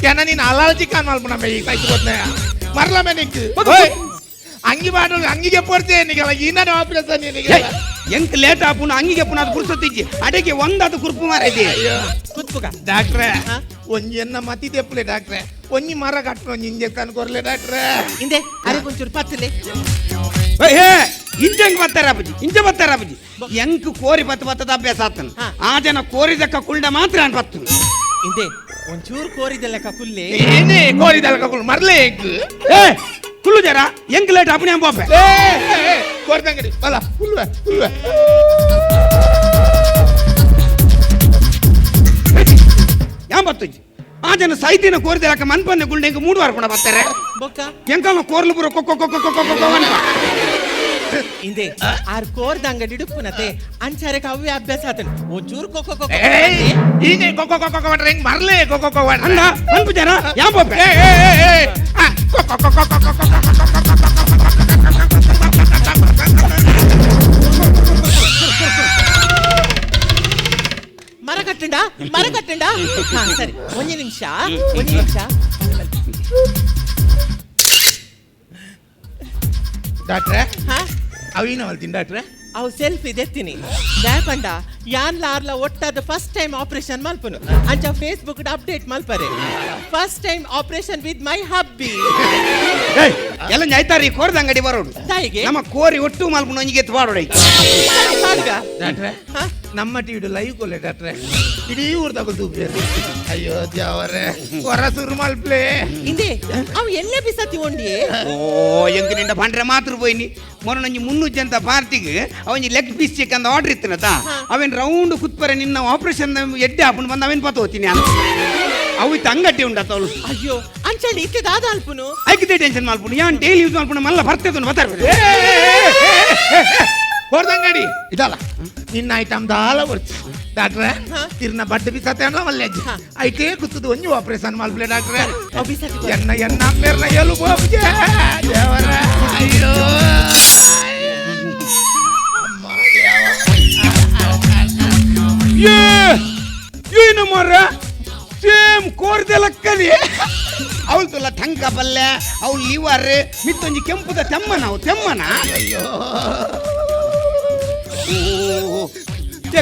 ಕೆನ ನೀನು ಅಲಾಲ್ ಚಿಕನ್ ಮಲ್ಪುನಮ್ಮೆ ಈ ಕೈಗೆ ಗೊತ್ತೇ ಮರಲಮ್ಮೆ ನಿಕ್ಕು. ಓಯ್, ಅಂಗಿ ಬಾಟಲ್ ಅಂಗಿಗೆ ಪೋಡ್ತೆ ನಿಗಲ ಇನ್ನೂ ಆಪರೇಷನ್ ನಿನಗೆ.
ಏಯ್, ಎಂಕ್ ಲೇಟ್ ಆಪುನ ಅಂಗಿಗೆ ಪುನ ಅದು ಪುರ್ಸೊತ್ತಿಜ್ಜಿ ಅಡಿಗೆ ಒಂದಾದ ಕುರ್ಪು ಮಾರೈತಿ.
ಕುತ್ಪುಗ.
ಡಾಕ್ಟ್ರೆ,
ಹಾ?
ಒಂಜಿ ಎನ್ನ ಮತಿ ತೆಪ್ಪಲೆ ಡಾಕ್ಟ್ರೆ, ಒಂಜಿ ಮರ ಕಟ್ಟುನ ಒಂಜಿ ಇಂಜೆಕ್ಷನ್ ಕೊರ್ಲೆ ಡಾಕ್ಟ್ರೆ.
ಇಂದೆ ಅರೆ ಒಂಚೂರು ಪತ್ತಲೆ.
ಏ ಇಂಚಂಗ್ ಬರ್ತಾರ ಅಪ್ಪಜಿ, ಇಂಚ ಬರ್ತಾರ ಅಪ್ಪಜಿ. ಎಂಕ್ ಕೋರಿ ಬತ್ತ ಬತ್ತದ ಅಭ್ಯಾಸ ಆತನ.
ಹಾ.
ಆ ಜನ ಕೋರಿದಕ್ಕ ಕುಲ್ಡ ಮಾತ್ರ ಅನ್ ಬತ್ತು.
ಇಂದೆ ಒಂಚೂರು ಕೋರಿದೆಲ್ಲ ಕುಲ್ಲೆ.
ಏನೇ ಕೋರಿದಲ್ಲ ಕಕುಲ್ ಮರ್ಲೆ ಎಂಕ್.
ಏ ಕುಲ್ಲು ಜರ, ಎಂಕ್ ಲೇಟ್ ಆಪುನ ಎಂಬೋಪೆ.
ಏ ಕೋರ್ದಂಗಡಿ ಬಲ ಕುಲ್ವೆ ಕುಲ್ವೆ.
ಯಾಂ ಬತ್ತುಜಿ ಆ ಜನ ಸೈತಿನ ಕೋರಿದಕ್ಕ ಮನ್ಪನ್ನೆ ಗುಂಡೆ ಎಂಕ್ 3 ವಾರ ಕೂಡ ಬರ್ತಾರೆ.
ಬೊಕ್ಕ
ಎಂಕಲ್ನ ಕೋರ್ಲು ಪೂರ ಕೊಕ್ಕೊ ಕೊಕ್ಕೊ ಕೊಕ್ಕೊ ಕೊಕ್ಕೊ ಅನ್ಪ.
ಇಂದೆ ಆರ್ ಕೋರ್ದ ಅಂಗಡಿ ಇಡುಪ್ಪುನತೆ ಅಂಚಾರಕ್ಕೆ ಅವೇ ಅಭ್ಯಾಸ ಆತನು ಒಂಚೂರು ಕೊಕ್ಕೊ ಕೊಕ್ಕೊ.
ಏಯ್, ಈನೆ ಕೊಕ್ಕೊ ಕೊಕ್ಕೊ ಕೊಟ್ರೆ ಹೆಂಗ್ ಮರ್ಲೆ ಕೊಕ್ಕೊ ಕೊಕ್ಕೊ.
ಅಂದ ಮನ್ಪು ಜರ ಯಾಂ ಬೋಪೆ.
ಏ ಏ ಏ ಏ ಆ, ಕೊಕ್ಕೊ ಕೊಕ್ಕೊ ಕೊಕ್ಕೊ ಕೊಕ್ಕೊ
ಮರ ಕಟ್ಟಂಡ ಮರ ಕಟ್ಟಂಡ. ಹಾ ಸರಿ, ಒಂಜಿ ನಿಮಿಷ ಒಂಜಿ ನಿಮಿಷ.
ಡಾಕ್ಟ್ರೆ,
ಹಾ?
ಅವೇನು ಅಲ್ತೀನಿ ಡಾಕ್ಟ್ರೆ?
ಅವು ಸೆಲ್ಫಿ ದೆತ್ತೀನಿ ದಾಪಂಡ ಯಾನ್ ಲಾರ್ಲ ಒಟ್ಟಾದ first time operation ಮಲ್ಪನು ಅಂಚ ಫೇಸ್ಬುಕ್ ಅಪ್ಡೇಟ್ ಮಲ್ಪರೆ, first time operation with my hubby.
ಏಯ್, ಎಲ್ಲ ಐತಾರಿ ಕೋರ್ದ ಅಂಗಡಿ ಬರೋಡು.
ತಾಯಿಗೆ?
ನಮ್ಮ ಕೋರಿ ಒಟ್ಟು ಮಲ್ಪುನ ಒಂಜಿಗೆ ಎತ್ತು ಬಾಡೋಡು.
ಸಾಲ್ಗ.
ಡಾಕ್ಟ್ರೆ,
ಹಾ?
ನಮ್ಮ ಟಿವಿಡು ಲೈವ್ ಕೊಲೆ ಡಾಕ್ಟ್ರೆ, ಇಡೀ ಊರ್ದಾಗ ತೂಪೇರು. ಅಯ್ಯೋ ದೇವರೇ, ಹೊರ ಸುರು ಮಲ್ಪ್ಲೆ.
ಇಂದೆ ಅವು ಎಲ್ಲೇ ಬಿಸತಿ ಒಂಡಿಯೇ.
ಓ ಎಂಕ್ ನಿಂಡ ಪಂಡ್ರೆ ಮಾತ್ರ ಪೋಯಿನಿ. ಮೊನ್ನೆ 300 ಜನ ಪಾರ್ಟಿಗೆ ಅವನಿಗೆ ಲೆಗ್ ಪೀಸ್ ಚಿಕ್ ಅಂತ ಆರ್ಡರ್ ಇತ್ತನತ. ಅವೇನ್ ರೌಂಡ್ ಕುತ್ಪರೆ ನಿನ್ನ ಆಪರೇಷನ್ ಎಡ್ಡೆ ಆಪುಂಡು ಬಂದು ಅವೇನ್ ಪತ್ತ ಹೋಗ್ತೀನಿ ನಾನು. ಅವು ಇತ್ತ ಅಂಗಟ್ಟಿ ಉಂಡತ್ತ ಅವಳು.
ಅಯ್ಯೋ, ಅಂಚಂಡಿ ಇತ್ತೆ ದಾದ ಅಲ್ಪುನು?
ಐಕಿದೆ ಟೆನ್ಷನ್ ಮಲ್ಪುನು, ಯಾನ್ ಡೈಲಿ ಯೂಸ್ ಮಲ್ಪುನು ಮಲ್ಲ ಬರ್ತದೆ ಬರ್ತಾರೆ.
ಹೊರದಂಗಡಿ ಇದಲ್ಲ ನಿನ್ನ ಐಟಮ್ ದಾಲ ಬರ್ತು ಡಾಕ್ಟ್ರೆ. ತಿರ್ನ ಬಡ್ಡ ಬಿಸಾತೆ ಅನ್ನೋ ಮಲ್ಲೆಜ್ಜಿ ಐಟೇ ಕುತ್ತದು. ಒಂಜಿ ಆಪರೇಷನ್ ಮಲ್ಪ್ಲೆ ಡಾಕ್ಟ್ರೆ.
ಅವು ಬಿಸಾತಿ.
ಎನ್ನ ಎನ್ನ ಅಮ್ಮೇರ್ನ ಎಲು ಬೋಪ್ಜೆ ದೇವರ. ಅಯ್ಯೋ ಅಮ್ಮ ದೇವ.
ಏ, ಏನು ಮಾರ್ರ, ಸೇಮ್ ಕೋರ್ದೆ ಲಕ್ಕದಿ. ಅವಳು ತುಲ್ಲ ಟಂಕ ಪಲ್ಯ, ಅವು ಲಿವರ್, ಮಿತ್ತೊಂಜಿ ಕೆಂಪುದ ತೆಮ್ಮನ, ಅವು ತೆಮ್ಮನ.
ಅಯ್ಯೋ.
ಓ,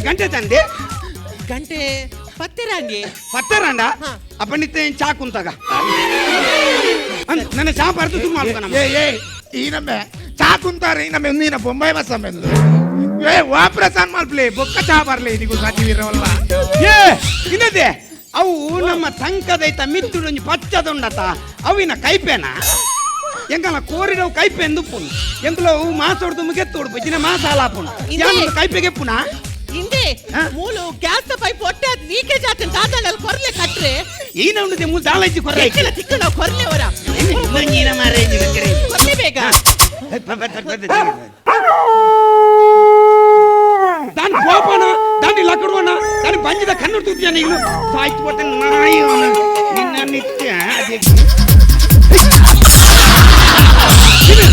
ಗಂಟೆ ತಂದೆ.
ಗಂಟೆ ಪತ್ತೆರಾಂಗೆ.
ಪತ್ತರಂಡ. ಅಪ್ಪನಿತ್ತೆ ಚಾ ಕುಂತಾಗ ನನ್ನ ಚಾ ಬರ್ದು ಶುರು ಮಾಡ್ತಾನ.
ಏ ಏ, ಈನಮ್ಮೆ ಚಾ ಕುಂತಾರೆ. ಈನಮ್ಮೆ ನೀನ ಬೊಂಬಾಯಿ ಬಸ್ ಅಮ್ಮೆಂದು. ಏ, ಆಪರೇಷನ್ ಮಲ್ಪ್ಲೆ ಬೊಕ್ಕ ಚಾ ಬರ್ಲಿ ನಿಗು ಸಾಚಿವಿರವಲ್ಲ.
ಏ, ಇನ್ನದೆ ಅವು ನಮ್ಮ ತಂಕದೈತ ಮಿತ್ತುಡೊಂಜಿ ಪಚ್ಚದುಂಡತ, ಅವಿನ ಕೈಪೇನ ಎಂಕಲ ಕೋರಿಡವು ಕೈಪೆ ಎಂದುಪ್ಪುನು. ಎಂಕಲವು ಮಾಸೊಡ್ದು ಮುಗೆತ್ತು ಉಡುಪು ಜಿನ ಮಾಸ ಹಾಲಾಪುನು.
ಇಂದೇ.
ಕೈಪೆಗೆ ಪುನ.
ಹಿಂದೆ ಮೂಲು ಗ್ಯಾಸ್ ಪೈಪ್ ಒಟ್ಟೆ ಅದ್ ಲೀಕೇಜ್ ಆತ. ದಾದಾಳಲ್ಲಿ ಕೊರ್ಲೆ ಕಟ್ರೆ.
ಏನ ಉಂಡದೆ ಮೂಲು ದಾಳಜ್ಜಿ ಕೊರ್ರೆ.
ಹೆಚ್ಚಿನ ತಿಕ್ಕ ನಾವು ಕೊರ್ಲೆ ಅವರ. ಕೊರ್ಲೆ ಬೇಗ.
ದಾನಿ ಕೋಪನ, ದಾನಿ ಲಕಡುವನ, ದಾನಿ ಬಂಜಿದ ಕಣ್ಣು ತೂತಿಯ ನೀನು ಸಾಯ್ತು ಕೊಟ್ಟ ನಾಯಿ ಅವನು. ನಿನ್ನ ನಿತ್ಯ ಅದೇ. ತಿನ್ನು.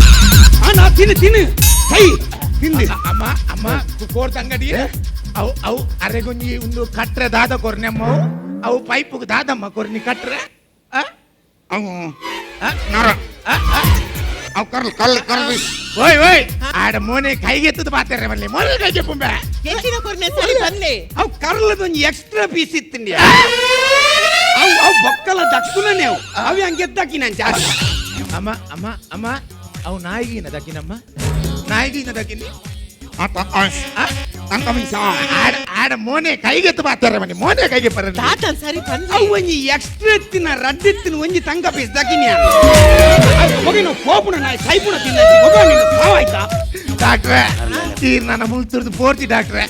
ಆ, ನಾ ತಿನ್ನು ತಿನ್ನು ಸೈ ತಿಂದು.
ಅಮ್ಮ ಅಮ್ಮ, ಕೋರ್ತ ಅಂಗಡಿ ಅವು ಅವು ಅರೆಗೊಂಜಿ ಒಂದು ಕಟ್ರೆ ದಾದ ಕೊರ್ನೆ ಅಮ್ಮ. ಅವು ಅವು ಪೈಪುಗ್ ದಾದಮ್ಮ ಕೊರ್ನಿ ಕಟ್ರೆ ಆ?
ಅವು ನರ ಅವು ಕರ್ಲ್ ಕರ್ಲ್ ಕರ್ಲ್.
ಓಯ್ ಓಯ್, ಆಡ ಮೋನೆ ಕೈಗೆ ಎತ್ತದ ಪಾತಾರೆ ಮಲ್ಲಿ ಮೋನೆ ಕೈಗೆ ಪುಂಬೆ.
ಹೆಚ್ಚಿನ ಕೊರ್ನೆ ಸರಿ ಬನ್ನಿ.
ಅವು ಕರ್ಲದೊಂದು ಎಕ್ಸ್ಟ್ರಾ ಪೀಸ್ ಇತ್ತಿಂಡಿ. ಅವು ಅವು ಬೊಕ್ಕಲ ದಕ್ಕುಲನೆ ಅವು ಅವು ಹಂಗೆ ಎದ್ದಾಕಿ ನಾನು ಜಾಸ್ತಿ.
ಅಮ್ಮ ಅಮ್ಮ ಅಮ್ಮ, ಅವು ನಾಯಿಗಿನ ದಕ್ಕಿನಮ್ಮ, ನಾಯಿಗಿನ ದಕ್ಕಿನಿ. ಆಡ ಆಡ ಮೋನೆ ಕೈಗೆತ್ತು ಪಾತಾರೆ ಮನಿ ಮೋನೆ ಕೈಗೆ ಪರ.
ದಾದನ್ ಸರಿ ಬನ್ನಿ.
ಅವು ಒಂಜಿ ಎಕ್ಸ್ಟ್ರಾ ಎತ್ತಿನ ರಡ್ಡೆತ್ತಿನ ಒಂಜಿ ತಂಗ ಪೀಸ್ ದಕ್ಕಿನಿ. ಹೋಗಿ ನಾವು ಕೋಪುಣ ನಾಯಿ ಸೈಪುಣ ತಿನ್ನ ಹೋಗ ನೀನು ಸಾವಾಯ್ತಾ.
ಡಾಕ್ಟ್ರೆ, ಈ ನನ್ನ ಮುಲ್ತುರ್ದು ಪೋರ್ತಿ ಡಾಕ್ಟ್ರೆ.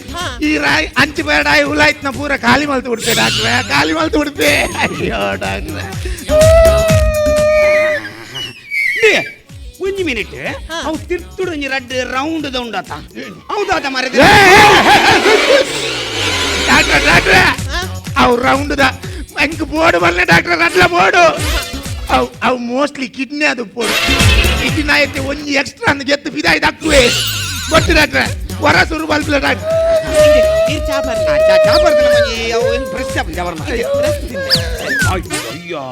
ಈ ರಾಯ್ ಅಂಚು ಬೇಡ ಉಲಾಯ್ತು ಪೂರ ಖಾಲಿ ಮಲ್ತು ಬಿಡ್ತೆ ಡಾಕ್ಟ್ರೆ, ಖಾಲಿ ಮಲ್ತು ಬಿಡ್ತೆ. ಅಯ್ಯೋ ಡಾಕ್ಟ್ರೆ.
They, ಒಂಜಿ ಮಿನಿಟ್. ಅವು ತಿರ್ತುಡು ಒಂಜಿ ರಡ್ಡ್ ರೌಂಡ್ ಉಂಡತ ಹೌದಾದ ಮರದ.
ಡಾಕ್ಟ್ರೆ ಡಾಕ್ಟ್ರೆ, ಅವು ರೌಂಡ್ the ಎಂಕ್ ಬೋರ್ಡು ಬರ್ಲೆ ಡಾಕ್ಟ್ರೆ, ರಡ್ಲ ಬೋರ್ಡು. ಅವು ಅವು ಮೋಸ್ಟ್ಲಿ ಕಿಡ್ನಿ ಅದು ಬೋರ್ಡು. ಕಿಡ್ನಿ ಆಯ್ತು ಒಂಜಿ ಎಕ್ಸ್ಟ್ರಾ ಅಂದ್ ಗೆತ್ತು ಬಿದಾಯ್ ದಕ್ಕುವೆ ಗೊತ್ತು ಡಾಕ್ಟ್ರೆ. ಹೊರ ಸುರು ಬಲ್ಪ್ಲೆ ಡಾಕ್ಟ್ರೆ.
ನೀರ್ ಚಾ ಬರ್ಲಿ.
ಚಾ ಚಾ ಬರ್ತಲ್ಲ ಒಂಜಿ ಅವು ಏನು ಫ್ರೆಶ್ ಆಪುಂಡು ಜವರ್ಮ. ಅಯ್ಯೋ.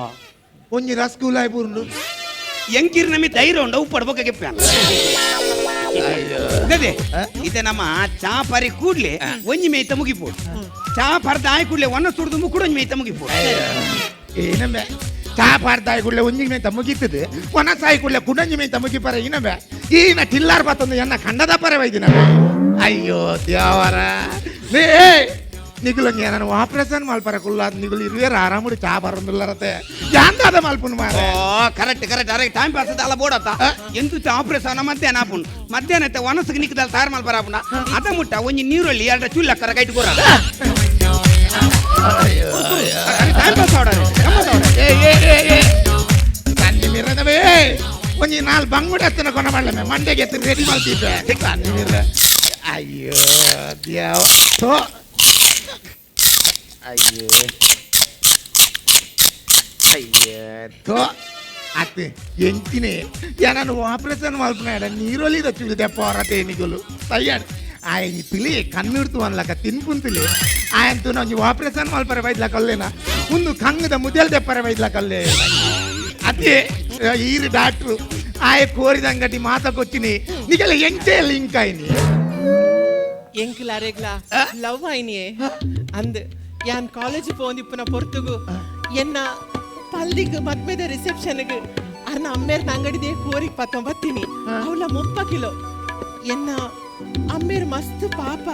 ಒಂಜಿ ರಸ್ಗುಲ್ಲ ಪೂರ್ಂಡು.
ಎಂಕಿರ್ ನಮಿ ಧೈರ್ಯ ಉಂಡು ಉಪ್ಪಡು ಬೊಕ್ಕ ಗೆಪ್ಪ ಅದೇ ಇತ್ತೆ ನಮ್ಮ ಚಾ ಪರಿ ಕೂಡ್ಲೆ ಒಂಜಿ ಮೇಯ್ತ ಮುಗಿಪೋಡು. ಚಾ ಪರ್ದ ಆಯ್ ಕೂಡ್ಲೆ ಒನ್ನ ಸುಡ್ದು ಮುಕ್ಕುಡು ಒಂಜಿ ಮೇಯ್ತ ಮುಗಿಪೋಡು.
ಏನಂಬೆ, ಚಾ ಪಾಡ್ದಾಯಿ ಕೂಡಲೇ ಒಂಜಿ ಮೇತ ಮುಗಿತದೆ, ಒನಸಾಯಿ ಕೂಡಲೇ ಕುಡಂಜಿ ಮೇತ ಮುಗಿಪರ. ಏನಂಬೆ, ಈನ ಟಿಲ್ಲಾರ್ ಬತ್ತಂದು ಎನ್ನ ಕಂಡದ ಪರ ವೈದಿನ. ಅಯ್ಯೋ ದೇವರ, ಲೇ ನಿಗುಲಂಗೆ ನಾನು ಆಪರೇಷನ್ ಮಲ್ಪರ ಕುಲ್ಲ. ನಿಗುಲು ಇರುವೇರ ಆರಾముడు ಚಾ ಬರಂದುಲ್ಲರತೆ ಯಾಂದಾದ ಮಲ್ಪುನು ಮಾರೆ.
ಓ, ಕರೆಕ್ಟ್ ಕರೆಕ್ಟ್. ಅರೆ, ಟೈಮ್ ಪಾಸ್ ಅಲ್ಲ ಬೋಡತ್ತ ಎಂತ ಆಪರೇಷನ್ ಮಧ್ಯಾಹ್ನ ಆಪುಂಡು. ಮಧ್ಯಾಹ್ನ ಇತ್ತೆ ಒನಸ್ಗೆ ನಿಕ್ಕದಲ್ಲಿ ತಯಾರು ಮಲ್ಪರ ಆಪುಂಡ. ಅದ ಮುಟ್ಟ ಒಂಜಿ ನೀರುಳ್ಳಿ ಎರಡು ಚುಲ್ಲಕ್ಕರ ಕೈಟ್ ಕೊರ. Time pass ಆವಡ.
ಏ ಏ ಏ ಏ, ತನ್ನಿ ಮಿರದವೇ ಒಂಜಿ ನಾಲ್ ಬಂಗುಡ ಎತ್ತನ ಕೊನ ಮಾಡಲಮೆ ಮಂಡೆಗೆ ಎತ್ತಿ ರೆಡಿ ಮಾಡ್ತಿದ್ದೆ ತನ್ನಿ ಮಿರ. ಅಯ್ಯೋ ದೇವ, ಥೋ. ಅಯ್ಯೋ ಅಯ್ಯೋ, ಥೋ. ಅತ್ತೆ ಎಂಚಿನೇ ಏನನ್ನು ಆಪರೇಷನ್ ಮಲ್ಪನಾಡ ನೀರೊಲಿ ಚುಳಿದೆ ಪೋರತೆ ನಿಗುಲು ತಯ್ಯಾಡ್ ఆయన ತಿಳಿ ಕಣ್ಣುಡ್ತು ಅನ್ಲಕ ತಿನ್ಪುಂತಿಲಿ. ಆಯಂತು ಒಂಜಿ ಆಪರೇಷನ್ ಮಲ್ಪರೆ ಬೈದ್ಲ ಕಲ್ಲೇನ ಒಂದು ಕಂಗದ ಮುದೆಲ್ ದೆಪ್ಪರೆ ಬೈದ್ಲ ಕಲ್ಲೆ. ಅದೇ ಈರು ಡಾಕ್ಟ್ರು ಆಯ ಕೋರಿದ ಅಂಗಡಿ ಮಾತಕೊಚ್ಚಿನಿ ನಿಗೆಲ್ಲ ಎಂಚೆ ಲಿಂಕ್ ಆಯ್ನಿ.
ಎಂಕ್ಲ ಅರೆಗ್ಲ ಲವ್ ಆಯ್ನಿಯೇ ಅಂದ್. ಯಾನ್ ಕಾಲೇಜ್ ಪೋಂದಿಪ್ಪುನ ಪೊರ್ತುಗು ಎನ್ನ ಪಲ್ದಿಗ್ ಮದ್ಮೆದ ರಿಸೆಪ್ಷನ್ಗ್ ಅರ್ನ ಅಮ್ಮೇರ್ನ ಅಂಗಡಿದೆ ಕೋರಿಗೆ ಪತ್ತೊಂಬತ್ತೀನಿ. ಅವಳ 30 ಕಿಲೋ. ಎನ್ನ ಅಮ್ಮೇರ್ ಮಸ್ತ್ ಪಾಪ,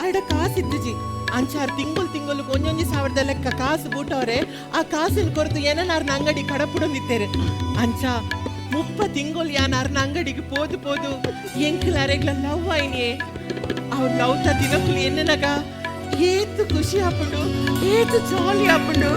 ಅಡ ಕಾಸಿದ್ದುಜಿ. ಅಂಚಾರ್ ತಿಂಗಳು ತಿಂಗಳು ಒಂಜೊಂಜಿ ಸಾವಿರದ ಲೆಕ್ಕ ಕಾಸು ಬೂಟವ್ರೆ. ಆ ಕಾಸಿನ ಕೊರತು ಏನನ್ನ ಅಂಗಡಿ ಕಡಪುಡೊಂದಿತ್ತೇರೆ. ಅಂಚ 30 ತಿಂಗಳು ಯಾನ್ ಅರ್ನ ಅಂಗಡಿಗೆ ಪೋದು ಪೋದು ಎಂಕ್ಲ ಅರೆಗ್ಲ ಲವ್ ಆಯ್ನಿಯೇ. ಅವ್ ಲವ್ ತ ದಿನಕುಲು ಎನ್ನನಗ ಏತು ಖುಷಿ ಆಪುಂಡು, ಏತು ಜಾಲಿ ಆಪುಂಡು.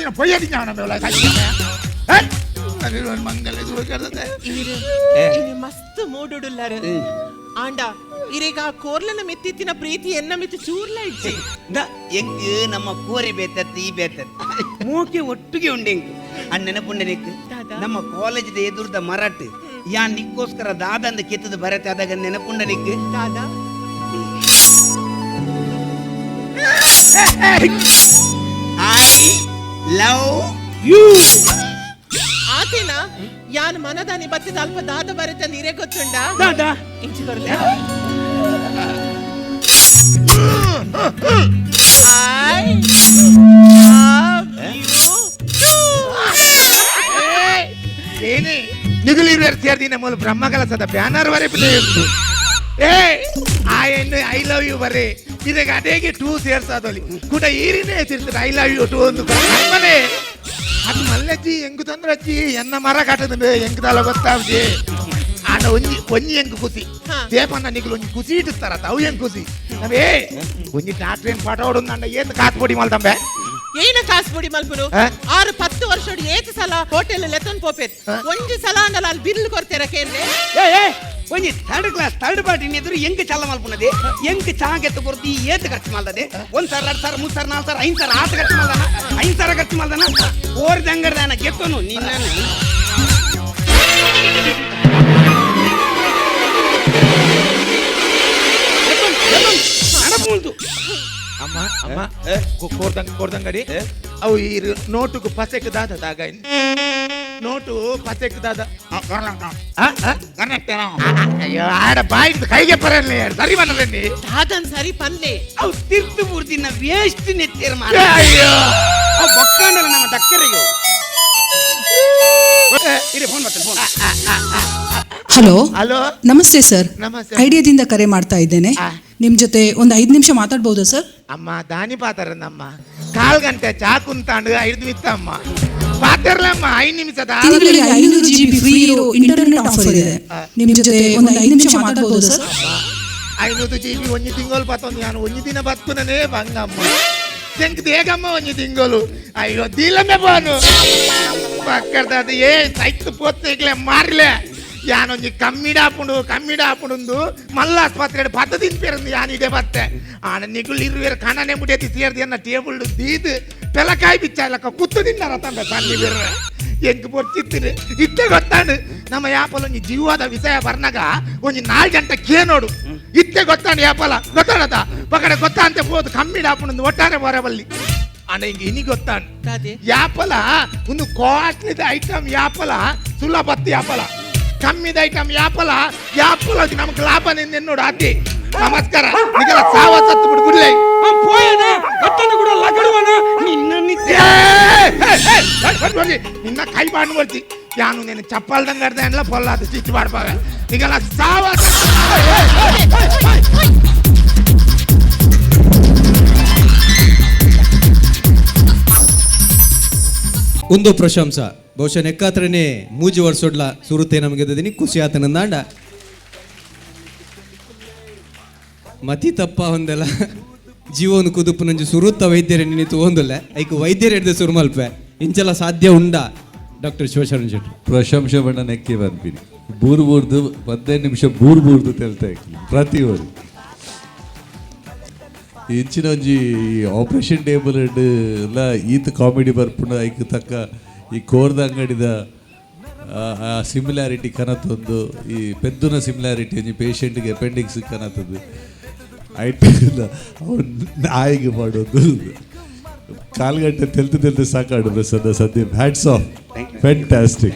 ದಿನ ಪೊಯ್ಯದಿ ಜ್ಞಾನ ಮಂಗಲ.
ಇನಿ ಮಸ್ತ್ ಮೂಡುಡುಲ್ಲಾರು. ಆಂಡ ಇರೆಗ ಕೋರ್ಲನ ಮಿತ್ತಿತ್ತಿನ ಪ್ರೀತಿ ಎನ್ನ ಮಿತ್ತು ಚೂರ್ಲ ಇಜ್ಜಿ.
The ಎಂಕ್ ನಮ್ಮ ಕೋರಿ ಬೇತತ್, ಈ ಬೇತತ್ ಮೋಕೆ ಒಟ್ಟಿಗೆ ಉಂಡೆ ಎಂಕ್. ಅಣ್ಣನ ಪುಂಡನಿಕ್
ದಾದಾ?
ನಮ್ಮ ಕಾಲೇಜ್ದ ಎದುರ್ದ ಮರಟ್ ಯಾ ನಿಕ್ಕೋಸ್ಕರ ದಾದಂದ ಕೆತ್ತದ ಬರತೆ, ಅದಾಗ ನೆನಪುಂಡನಿಕ್?
ದಾದಾ?
I love you.
ಆತೇನ ಯಾನ್ ಮನದಾನಿ ಬತ್ತಿದ ಅಲ್ಪ ದಾದ ಬರತೆ ಇರೆ ಗೊತ್ತುಂಡ?
ದಾದಾ?
ಇಂಚಿ ಕೊರ್ಲೆ. I love you.
ಏನೇ ನಿಗುಲಿರುವರು ಸೇರ್ದಿನ ಮೂಲ ಬ್ರಹ್ಮ ಕಲಸದ ಬ್ಯಾನರ್ ವರೆ. ಏ ಆಯ್ I love you ಬರೇ ಇದಕ್ಕೆ ಅದೇಗೆ ಟೂ ಸೇರ್ಸಾದಲ್ಲಿ ಕೂಡ ಈರಿನೇ ತಿರ್ತದೆ. I love you two ಒಂದು ಬ್ರಹ್ಮನೇ ಅದು ಮಲ್ಲಜ್ಜಿ ಎಂಗು ತಂದ್ರಜ್ಜಿ ಎನ್ನ ಮರ ಕಟ್ಟದ ಎಂಗ್ ತಲ ಗೊತ್ತಾವ್ಜಿ. ಆನ ಒಂಜಿ ಒಂಜಿ ಎಂಕ್ ಖುಷಿ. ದೇಪನ್ನ ನಿಗುಲು ಒಂಜಿ ಖುಷಿ ಇಟ್ಟಿಸ್ತಾರ, ಅವು ಎಂಕ್ ಖುಷಿ. ನಮೇ ಒಂಜಿ ಡಾಕ್ಟ್ರೇನ್ ಪಾಠ ಹೊಡೊಂದು ಏತ್ ಕಾತ್ ಪೊಡಿ ಮಲ್ತಂಬೆ.
ಏನ ಕಾಸು ಪುಡಿ ಮಲ್ಪುನು?
ಆ?
6-10 ವರ್ಷಡ್ ಏತ್ ಸಲ ಹೋಟೆಲ್ ಲೆತ್ತೊಂದು ಪೋಪೇತ್.
ಆ?
ಒಂಜಿ ಸಲ ಅಂಡಲ ಅಲ್ಲಿ ಬಿಲ್ ಕೊಡ್ತೇರ ಕೇಂದ್ರೆ.
ಏ ಏ, ಒಂಜಿ ಥರ್ಡ್ ಕ್ಲಾಸ್ ಥರ್ಡ್ ಪಾರ್ಟಿ ಎದುರು ಎಂಕ್ ಚಲ್ಲ ಮಲ್ಪುನದೆ? ಎಂಕ್ ಚಾಗೆತ್ತು ಕೊರ್ತಿ ಏತ್ ಖರ್ಚು ಮಲ್ದದೆ? 1 ಸಾವಿರ, 2 ಸಾವಿರ, 3 ಸಾವಿರ, 4 ಸಾವಿರ, 5 ಸಾವಿರ ಆತ ಖರ್ಚು ಮಲ್ದನ? 5 ಸಾವಿರ ಖರ್ಚು ಮಲ್ದನ? ಓರ್ದಂಗಡ್ದಾನ ಗೆತ್ತನು ನಿನ್ನ. ನಡಪುಂಟು.
ಅಮ್ಮ ಅಮ್ಮ, ಕೋರ್ದಂಗ ಕೋರ್ದಂಗಡಿ ಅವು ಈ ನೋಟುకు ಪಸೆಕ್ ದಾದ ದಾಗ ನೋಟು ಪಸೆಕ್ ದಾದ. ಆ, ಆ? ಅಯ್ಯೋ, ಆಡ ಬಾಯಿಂದ ಕೈಗೆ ಬರಲ್ಲ, ಸರಿ ಬನ್ನದಂడి.
ದಾದನ್ ಸರಿ ಪನ್ಲೆ.
ಅವು ತಿರ್ತು ಪೂರ್ತಿನ ವೇಸ್ಟ್ ನೆತ್ತೇರ್ ಮಾರ.
ಅಯ್ಯೋ.
ಅವು ಬೊಕ್ಕಾಂಡಲ ನಮ್ಮ ದಕ್ಕರಿಗೆ. ಇರಿ, ಫೋನ್ ಬರ್ತದೆ, phone.
Hello.
Hello.
Namaste sir.
Namaste.
ಐಡಿಯಾದಿಂದ ಕರೆ ಮಾಡ್ತಾ ಇದ್ದೇನೆ. ನಿಮ್ ಜೊತೆ ಒಂದು 5 ನಿಮಿಷ ಮಾತಾಡ್ಬೋದಾ ಸರ್?
ಅಮ್ಮ, ದಾನಿ ಪಾತಾರ ನಮ್ಮ ಕಾಲ್ ಗಂಟೆ ಚಾ ಕುಂತಾಂಡು ಐದು ಮಿತ್ತಮ್ಮ ಪಾತಾರಲಮ್ಮ 5 ನಿಮಿಷ.
ತಿಂಗಳಿಗೆ 500 ಜಿಬಿ ಫ್ರೀ ಇರೋ ಇಂಟರ್ನೆಟ್ ಆಫರ್ ಇದೆ. ನಿಮ್ ಜೊತೆ ಒಂದು 5 ನಿಮಿಷ ಮಾತಾಡ್ಬೋದಾ ಸರ್?
500 ಜಿಬಿ ಒಂಜಿ ತಿಂಗಳು ಪತ್ತೊಂದು ನಾನು ಒಂಜಿ ದಿನ ಬತ್ಕುನನೇ ಬಂಗಮ್ಮ ಎಂಕ್ ದೇಗಮ್ಮ ಒಂಜಿ ತಿಂಗಳು. ಅಯ್ಯೋ, ದೀಲಮ್ಮೆ ಬಾನು ಪಕ್ಕದ ಏ ಸೈತ್ ಪೋತ್ತೆಗ್ಲೆ ಮಾರ್ಲೆ. ಯಾನೊಂಜಿ ಕಮ್ಮಿಡಾಪುಂಡು ಕಮ್ಮಿಡಾಪುಂಡು ಮಲ್ಲ ಆಸ್ಪತ್ರೆ ಪತ್ತ ತಿನ್ಪೇರಂದು ಯಾನ್ ಇಡೆ ಬತ್ತೆ. ಆನ ನಿಗುಲ್ ಇರುವೇರು ಕಣನೆ ಮುಡಿಯತಿ ಸೇರ್ದು ಎನ್ನ ಟೇಬಲ್ ದೀದು ಪೆಲಕಾಯಿ ಬಿಚ್ಚಾಲಕ್ಕ ಕುತ್ತು ತಿನ್ನಾರ ತಂದೆ ಸನ್ನಿ ಬಿರ್ರೆ ಎಂಕ್ ಪೊರ್ಚಿತ್ತಿರು. ಇತ್ತೆ ಗೊತ್ತಾಂಡು, ನಮ್ಮ ಯಾಪಲ ಒಂಜಿ ಜೀವದ ವಿಷಯ ಬರ್ನಾಗ ಒಂಜಿ 4 ಗಂಟೆ ಕೇನೋಡು. ಇತ್ತೆ ಗೊತ್ತಾಂಡು, ಯಾಪಲ ಗೊತ್ತಾಡತ ಪಕಡೆ ಗೊತ್ತಾಂತೆ ಪೋದು ಕಮ್ಮಿಡಾಪುಂಡು ಒಟ್ಟಾರೆ ಬರಬಲ್ಲಿ. ಅಣ್ಣ, ಹಿಂಗೆ ಇನಿ ಗೊತ್ತಾಂಡು.
ದಾದೆ?
ಯಾಪಲ ಒಂದು ಕಾಸ್ಟ್ಲಿದ ಐಟಮ್ ಯಾಪಲ ಸುಲಭತ್ತು, ಯಾಪಲ ಕಮ್ಮಿದ ಐಟಮ್ ಯಾಪಲ ಯಾಪಲ ಅದು ನಮಗ್ ಲಾಭ ನೋಡು ಅದೇ. ನಮಸ್ಕಾರ, ನಿಗಲ ಸಾವ ಸತ್ತು ಬಿಡು ಬಿಡ್ಲೆ.
ಪೋಯನ ಕತ್ತನ ಕೂಡ ಲಗಡುವನ ನಿನ್ನ ನಿತ್ಯ.
ನಿನ್ನ ಕೈ ಬಾಣು ಬರ್ತಿ ಯಾನು ನೀನು ಚಪ್ಪಲ್ದಂಗ ಅಡ್ದ ಪೊಲ್ಲಾದ ಸ್ಟಿಚ್ ಮಾಡ್ಬಾಗ ನಿಗಲ ಸಾವ ಸತ್ತು. ಏ, ಏ, ಏ, ಏ, ಏ.
ಒಂದು ಪ್ರಶಂಸ ಬಹುಶಃ ನೆಕ್ಕಾತ್ರನೇ ಮೂಜಿ ವರ್ಷೊಡ್ಲ ಸುರುತ್ತೆ ನಮಗೆ ದಿನಿ ಖುಷಿ ಆತನಂದಾಂಡ ಮತಿ ತಪ್ಪ ಒಂದೆಲ್ಲ ಜೀವನ ಕುದುಪು ನಂಜು ಸುರುತ್ತ ವೈದ್ಯರೇ ನಿನ್ನಿತು ಒಂದುಲ್ಲ ಐಕ್ ವೈದ್ಯರು ಹಿಡ್ದು ಸುರು ಮಲ್ಪೆ ಇಂಚೆಲ್ಲ ಸಾಧ್ಯ ಉಂಡಾ ಡಾಕ್ಟರ್ ಶಿವಶರಣ್ ಶೆಟ್ಟಿ?
ಪ್ರಶಂಸೆ ಬಣ್ಣ ನೆಕ್ಕೆ ಬಂದ್ಬಿಡಿ. ಬೂರು ಬೂರ್ದು 15 ನಿಮಿಷ ಬೂರು ಬೂರ್ದು ತೆಲ್ತಾ ಇಕ್ಲಿ ಪ್ರತಿ ಊರು. ಇಂಚಿನ ಒಂಜಿ ಆಪರೇಷನ್ ಟೇಬಲ್ ಎಲ್ಲ ಈತ ಕಾಮಿಡಿ ಬರ್ಪುಂಡು. ಐಕ್ ತಕ್ಕ ಈ ಕೋರ್ದ ಅಂಗಡಿದ ಆ ಸಿಮಿಲಾರಿಟಿ ಕನತೊಂದು ಈ ಪೆದ್ದುನ ಸಿಮಿಲಾರಿಟಿ ಒಂಜಿ ಪೇಷಂಟ್ಗೆ ಅಪೆಂಡಿಕ್ಸ್ ಕನತದ್ದು ಐಟಲ್ ಅವ್ನು ನಾಯಿಗೆ ಮಾಡೋದು. ಕಾಲು ಗಂಟೆ ತೆಲ್ತು ತೆಲ್ತು ಸಾಕಾಡು ಪ್ರಸನ್ನ ಸದ್ಯ. Hats off, fantastic.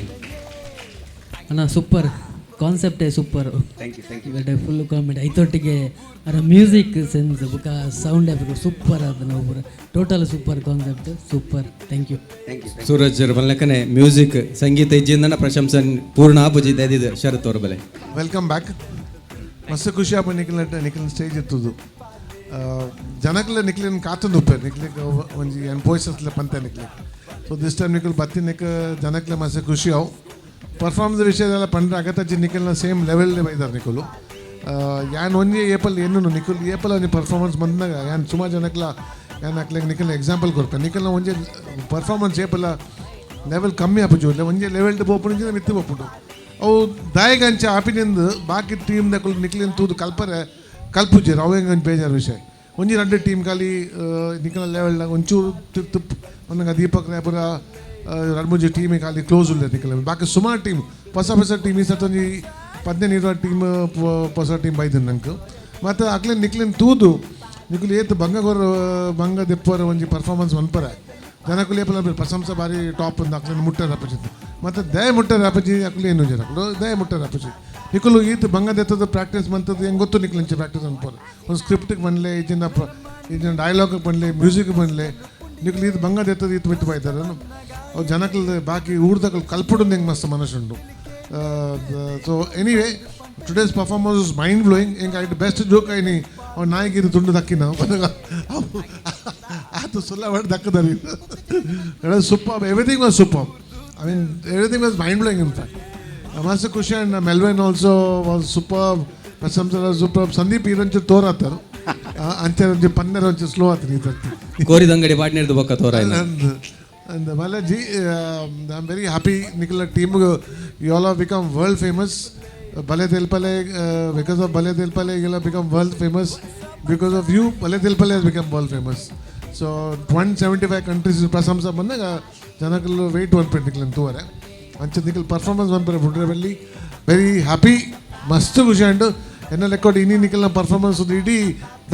ಅಣ್ಣ, ಸೂಪರ್ ಕಾನ್ಸೆಪ್ಟೇ super.
Thank you, thank you.
Full comedy ಐತೊಟ್ಟಿಗೆ ಅದರ ಮ್ಯೂಸಿಕ್ ಸೆನ್ಸ್ ಬುಕ್ಕ ಸೌಂಡ್ ಎಫೆಕ್ಟ್ ಸೂಪರ್. ಅದನ್ನ ಒಬ್ಬರು total super concept, super, thank you.
Thank you.
Suraj ಮಲ್ಲಕನೆ ಮ್ಯೂಸಿಕ್ ಸಂಗೀತ ಇಜ್ಜಿಂದನ ಪ್ರಶಂಸೆ ಪೂರ್ಣ ಆಪುಜಿದೆ ಇದೆ ಶರತ್ ಅವರ ಬಲೆ.
Welcome back. ಮಸ್ತ್ ಖುಷಿ ಆಪ ನಿಖಿಲ್ ನಿಖಿಲ್ ಸ್ಟೇಜ್ ಇತ್ತದು. ಜನಕ್ಲೆ ನಿಕ್ಲಿನ ಕಾತೊಂದು ಉಪ್ಪೇರು ನಿಕ್ಲಿಗ್ ಒಂಜಿ ಎನ್ ಪೋಯ್ಸತ್ಲೆ ಪಂತೆ ನಿಕ್ಲಿಗ್. ಸೊ this time Nikhil ಬತ್ತಿನಿಕ್ ಜನಕ್ಲೆ ಮಸ್ತ್ ಖುಷಿ ಅವು. ಪರ್ಫಾರ್ಮೆನ್ಸ್ ವಿಷಯದೆಲ್ಲ ಪಂಡ್ರೆ ಅಗತ್ತಜ್ಜಿ, ನಿಖಿಲ್ನ ಸೇಮ್ ಲೆವೆಲ್ ಬೈದಾರೆ ನಿಖಲು. ಯಾನ್ ಒಂಜಿ ಏಪಲ್ ಎನ್ನುನು ನಿಖಿಲ್ ಏಪಲ್ ಒಂಜಿ ಪರ್ಫಾರ್ಮೆನ್ಸ್ ಬಂದಾಗ ಯಾನ್ ಸುಮಾರು ಜನಕ್ಲ ಯಾನ್ ಅಕ್ಲೆಗ್ ನಿಕಲ್ನ ಎಕ್ಸಾಂಪಲ್ ಕೊರ್ಪೆ. ನಿಕಲ್ನ ಒಂಜಿ ಪರ್ಫಾರ್ಮೆನ್ಸ್ ಏಪಲ ಲೆವೆಲ್ ಕಮ್ಮಿ ಆಪುಜಿ, ಒಂಜಿ ಲೆವೆಲ್ ಪೋಪುಂಡು, ಮಿತ್ತ್ ಪೋಪುಂಡು. ಅವು ದಾಯೆಗ್ ಅಂಚ ಆಪಿನಿಂದ್ ಬಾಕಿ ಟೀಮ್ ದಕುಲು ನಿಕ್ಲೆನ್ ತೂದು ಕಲ್ಪರೆ ಕಲ್ಪುಜೆರ್. ಅವು ಎಂಕ್ ಒಂಜಿ ಬೇಜಾರ್ ವಿಷಯ. ಒಂಜಿ ರಡ್ಡ್ ಟೀಮ್ ಖಾಲಿ ನಿಕಲ್ನ ಲೆವೆಲ್ ಒಂಚೂರು ತಿರ್ತು ಪನ್ನಗ ದೀಪಕ್ ರಾಯ್ ಪುರ ರಡ್ಡ್ ಮೂಜಿ ಟೀಮ್ ಖಾಲಿ ಕ್ಲೋಸ್ ಉಲ್ಲೆರ್ ನಿಕಲ್ನ. ಬಾಕಿ ಸುಮಾರು ಟೀಮ್ ಹೊಸ ಹೊಸ ಟೀಮ್, ಈ ಸರ್ತಿ ಒಂಜಿ 15-20 ಟೀಮ್ ಹೊಸ ಟೀಮ್ ಬೈದಿನ ನಂಗೆ. ಮತ್ತು ಅಕ್ಲೆನ್ ನಿಕ್ಲೆನ್ ತೂದು ನಿಕುಲು ಏತ್ ಬಂಗ ಕೊರ್ ಬಂಗ ದೆಪ್ಪರ ಒಂಜಿ ಪರ್ಫಾರ್ಮೆನ್ಸ್ ಮನ್ಪರೆ ಜನಕುಲು ಏಪಲ ಪ್ರಶಂಸೆ ಬಾರಿ ಟಾಪ್ ಅಂದ್ ಅಕ್ಲೆನ್ ಮುಟ್ಟರೆ ಅಪಜಿ. ಮತ್ತು ದಯ ಮುಟ್ಟರೆ ಅಪಜಿ ಅಕ್ಲು ಏನು ಅಕ್ಲು ದಯ ಮುಟ್ಟರೆ ಅಪಜಿ. ನಿಕುಲು ಈತ್ ಬಂಗ ದೆತ್ತದ ಪ್ರಾಕ್ಟೀಸ್ ಮಂತದ್ದು ಹೆಂಗೆ ಗೊತ್ತು. ನಿಕ್ಲು ಪ್ರಾಕ್ಟೀಸ್ ಅನ್ಪೋರು ಒಂದು ಸ್ಕ್ರಿಪ್ಟಿಗೆ ಬನ್ಲೆ, ಇಜಿನ ಇಜಿನ ಡೈಲಾಗ್ ಬನ್ಲೆ, ಮ್ಯೂಸಿಕ್ ಬನ್ಲೆ, ನಿಕ್ಲು ಈತ್ ಬಂಗ ದೆತ್ತದ ಈತ್ ಬಿಟ್ಟು ಬಾಯ್ತಾರೆ. ಅವು ಜನಕ್ಲು ಬಾಕಿ ಊರ್ದಕ್ಲು ಕಲ್ಪುಡು ಹೆಂಗೆ ಮಸ್ತ್ ಮನಸ್ಸುಂಡು. So anyway, today's performance is mind blowing. ಹೆಂಗೆ ಐಟ್ ಬೆಸ್ಟ್ ಜೋಕ್ ಐನಿ ಅವ್ನು ನಾಯಿಗಿರಿ ತುಂಡು ದಕ್ಕಿನ ಆತು ಸುಲ್ಲ ಮಾಡಿ ದಕ್ಕದರಿ. Super, everything was super. I mean, everything was mind blowing in fact. ಮಸ್ತ್ ಖುಷಿ. And Melvin also was super, ಪ್ರಶಂಸೆ ಸೂಪರ್. ಸಂದೀಪ್ ಈರಂಚು ತೋರಾತರು ಅಂಚೆ ಒಂಜಿ ಪನ್ನೆರ ಒಂಚು ಸ್ಲೋ ಆತರು ಈ ಸರ್ತಿ.
ಕೋರಿದಂಗಡಿ ಬಾಡ್ನೇರ್ದು ಬೊಕ್ಕ ತೋರ.
And Balaji, I am very happy. ನಿಕಲ team, you all have become world famous. Bale Telpale, because of Bale Telpale you have become world famous. Because of you Bale Telpale has become world famous. So 175 countries ಪ್ರಶಂಸೆ ಬಂದಾಗ ಜನಕಲು weight one ನಿಕ್ಲೆನ್ ತೂವರೆ. ಅಂಚ ನಿಕಲ್ performance ಮನ್ಪರೆ ಬುಡ್ರೆ very happy. ಮಸ್ತ್ ಖುಷಿ ಅಂಡು. ಎನ್ನ ಲೆಕ್ಕೋಡ್ ಇನಿ ನಿಕಲ್ನ performance ಇಡೀ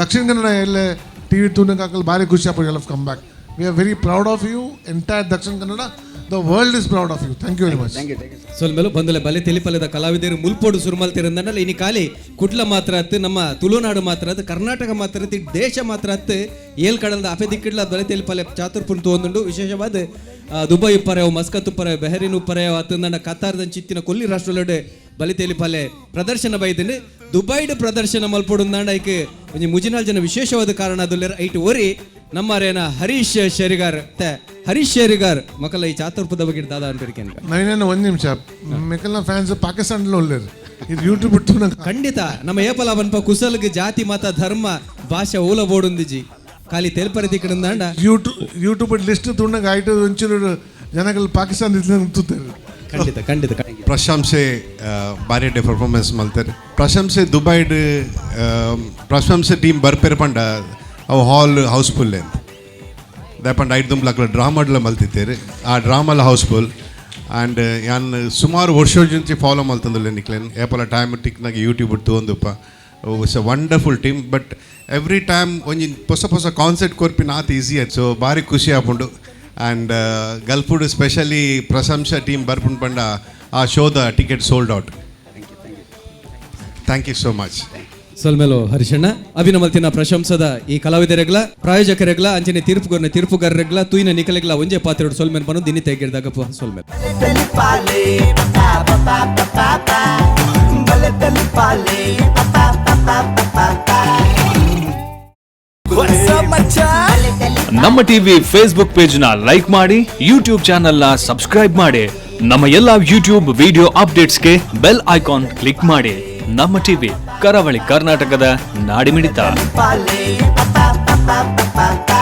ದಕ್ಷಿಣ ಕನ್ನಡ ಎಲ್ಲೆ ಟಿವಿ ತೂನಗ ಹಾಕಲು ಭಾರಿ ಖುಷಿ ಆಪುಂಡು. All come back, we are very proud of you. Entire Dakshina Kannada, the world is proud of you. Thank you very much.
Thank you, thank you.
ಸೊಲ್ಮೆಲು ಬಂದಲೆ. ಬಲೆ ತೆಲಿಪಲೆದ ಕಲಾವಿದರು ಮುಲ್ಪೋಡು ಸುರುಮಲ್ತಿರಂದನಲ್ಲ. ಇನಿ ಖಾಲಿ ಕುಡ್ಲ ಮಾತ್ರ ಅತ್ತು, ನಮ್ಮ ತುಳುನಾಡು ಮಾತ್ರ ಅತ್ತು, ಕರ್ನಾಟಕ ಮಾತ್ರ ಅತ್ತು, ದೇಶ ಮಾತ್ರ ಅತ್ತು, ಏಲ್ ಕಡಲ್ದ ಅಫೆ ದಿಕ್ಕಿಡ್ಲ ಬಲೆ ತೆಲಿಪಲೆ ಚಾತುರ್ಪುನ್ ತೋಂದುಂಡು. ವಿಶೇಷವಾದ ದುಬೈ ಉಪ್ಪರೆ, ಮಸ್ಕತ್ ಉಪ್ಪರೆ, ಬೆಹರಿನ್ ಉಪ್ಪರೆ ಅತ್ತು, ಕತಾರ್ದ ಚಿತ್ತಿನ ಕೊಲ್ಲಿ ರಾಷ್ಟ್ರಲೋಡು ಬಲಿ ತೆಲಿಪಲೆ ಪ್ರದರ್ಶನ ಬೈದಿಂಡು. ದುಬೈಡ್ ಪ್ರದರ್ಶನ ಮಲ್ಪೊಡುಂದಾಂಡ ಐಕ್ ಒಂಜಿ ಮುಜಿನಾಲ್ ಜನ ವಿಶೇಷವಾದ ಕಾರಣ ಅದುಲ್ಲೆರ್. ಐಟ್ ಒರಿ ನಮ್ಮರೇನ ಹರೀಶ್ ಶೆರಿಗಾರ್. ತೆ ಹರೀಶ್ ಶೆರಿಗಾರ್ ಮಕ್ಕಳ ಈ ಚಾತುರ್ಪದ ಬಗ್ಗೆ ದಾದಾ ಅನ್ಪಿರಿಕೆ?
ನವೀನ, ಒಂದು ನಿಮಿಷ. ಮೆಕಲ್ನ ಫ್ಯಾನ್ಸ್ ಪಾಕಿಸ್ತಾನದಲ್ಲಿ ಉಲ್ಲೇರು. ಇದು ಯೂಟ್ಯೂಬ್ ಬಿಟ್ಟು ನಂಗೆ.
ಖಂಡಿತ. ನಮ್ಮ ಏಪಲ ಬನ್ಪ ಕುಸಲ್ಗ್ ಜಾತಿ, ಮತ, ಧರ್ಮ, ಭಾಷೆ ಓಲ ಬೋಡುಂದಿಜಿ. ಖಾಲಿ ತೆಲ್ಪರಿ ದಿಕ್ಕಡಂದಾಂಡ.
ಯೂಟ್ಯೂಬ್ ಯೂಟ್ಯೂಬ್ ಲಿಸ್ಟ್ ತುಂಡಂಗೆ ಆಯ್ತು. ಒಂಚೂರು ಜನಗಳು ಪಾಕಿಸ್ತಾನ ತುತ್ತಾರೆ.
ಖಂಡಿತ ಖಂಡಿತ.
ಪ್ರಶಂಸೆ ಬಾರಿ ಪರ್ಫಾರ್ಮೆನ್ಸ್ ಮಲ್ತಾರೆ. ಪ್ರಶಂಸೆ ದುಬೈಡ್ ಪ್ರಶಂಸೆ ಟೀಮ್ ಬರ್ಪೆರ್ ಪಂಡ ಅವು ಹಾಲ್ ಹೌಸ್ಫುಲ್ ಅಂತ. ದಾಯೆಪಂಡ ಐಟ್ ದುಂಬ್ಲ ಡ್ರಾಮಾಡ್ಲ ಮಲ್ತಿತ್ತೇರು, ಆ ಡ್ರಾಮಲ ಹೌಸ್ಫುಲ್. ಆ್ಯಂಡ್ ಯಾನ್ ಸುಮಾರು ವರ್ಷ ಫಾಲೋ ಮಲ್ತಂದುಲ್ಲೆ ನಿಕ್ಲೆನ್. ಏಪಲ ಟೈಮ್ ಟಿಕ್ನಾಗ ಯೂಟ್ಯೂಬ್ ತೂವೊಂದುಪ್ಪ. It's a wonderful team, but every time ಒಂಜಿ ಪೊಸ ಪೊಸ ಕಾನ್ಸೆಪ್ಟ್ ಕೊರ್ಪಿನ ಆತ್ ಈಸಿ. ಸೊ ಭಾರಿ ಖುಷಿ ಆಪುಂಡು. ಆ್ಯಂಡ್ ಗಲ್ಫುಡ್ ಸ್ಪೆಷಲಿ ಪ್ರಶಂಸಾ ಟೀಮ್ ಬರ್ಪುಂಡು ಪಂಡ ಆ ಶೋದ ticket sold out. Thank you so much.
ಸೊಲ್ಮೆಲು ಹರಿಶಣ್ಣ. ಅಭಿನಮಲ್ತಿನ ಪ್ರಶಂಸದ ಈ ಕಲಾವಿದರೆಗ್ಲ, ಪ್ರಾಯೋಜಕರೆಗ್ಲ, ಅಂಚನೆ ತೀರ್ಪುಗಾರನ ತೀರ್ಪುಗಾರರೆಗ್ಲ, ತೂಯಿನ ನಿಕಲೆಗ್ಲ ಒಂಜೆ ಪಾತ್ರೆ ಸೊಲ್ಮೆನ್ ಪನು ದಿನಿ ತೆಗಿರ್ದಾಗ ಸೊಲ್ಮೆಲ್.
తెలిపాలే పా పా పా బలే తెలిపాలే పా పా పా పా.
ನಮ್ಮ ಟಿವಿ ಫೇಸ್ಬುಕ್ ಪೇಜ್ ನ ಲೈಕ್ ಮಾಡಿ, ಯೂಟ್ಯೂಬ್ ಚಾನೆಲ್ ನ ಸಬ್ಸ್ಕ್ರೈಬ್ ಮಾಡಿ. ನಮ್ಮ ಎಲ್ಲಾ ಯೂಟ್ಯೂಬ್ ವಿಡಿಯೋ ಅಪ್ಡೇಟ್ಸ್ಗೆ ಬೆಲ್ ಐಕಾನ್ ಕ್ಲಿಕ್ ಮಾಡಿ. ನಮ್ಮ ಟಿವಿ, ಕರಾವಳಿ ಕರ್ನಾಟಕದ ನಾಡಿಮಿಡಿತ.
తెలిపాలే పా పా పా పా.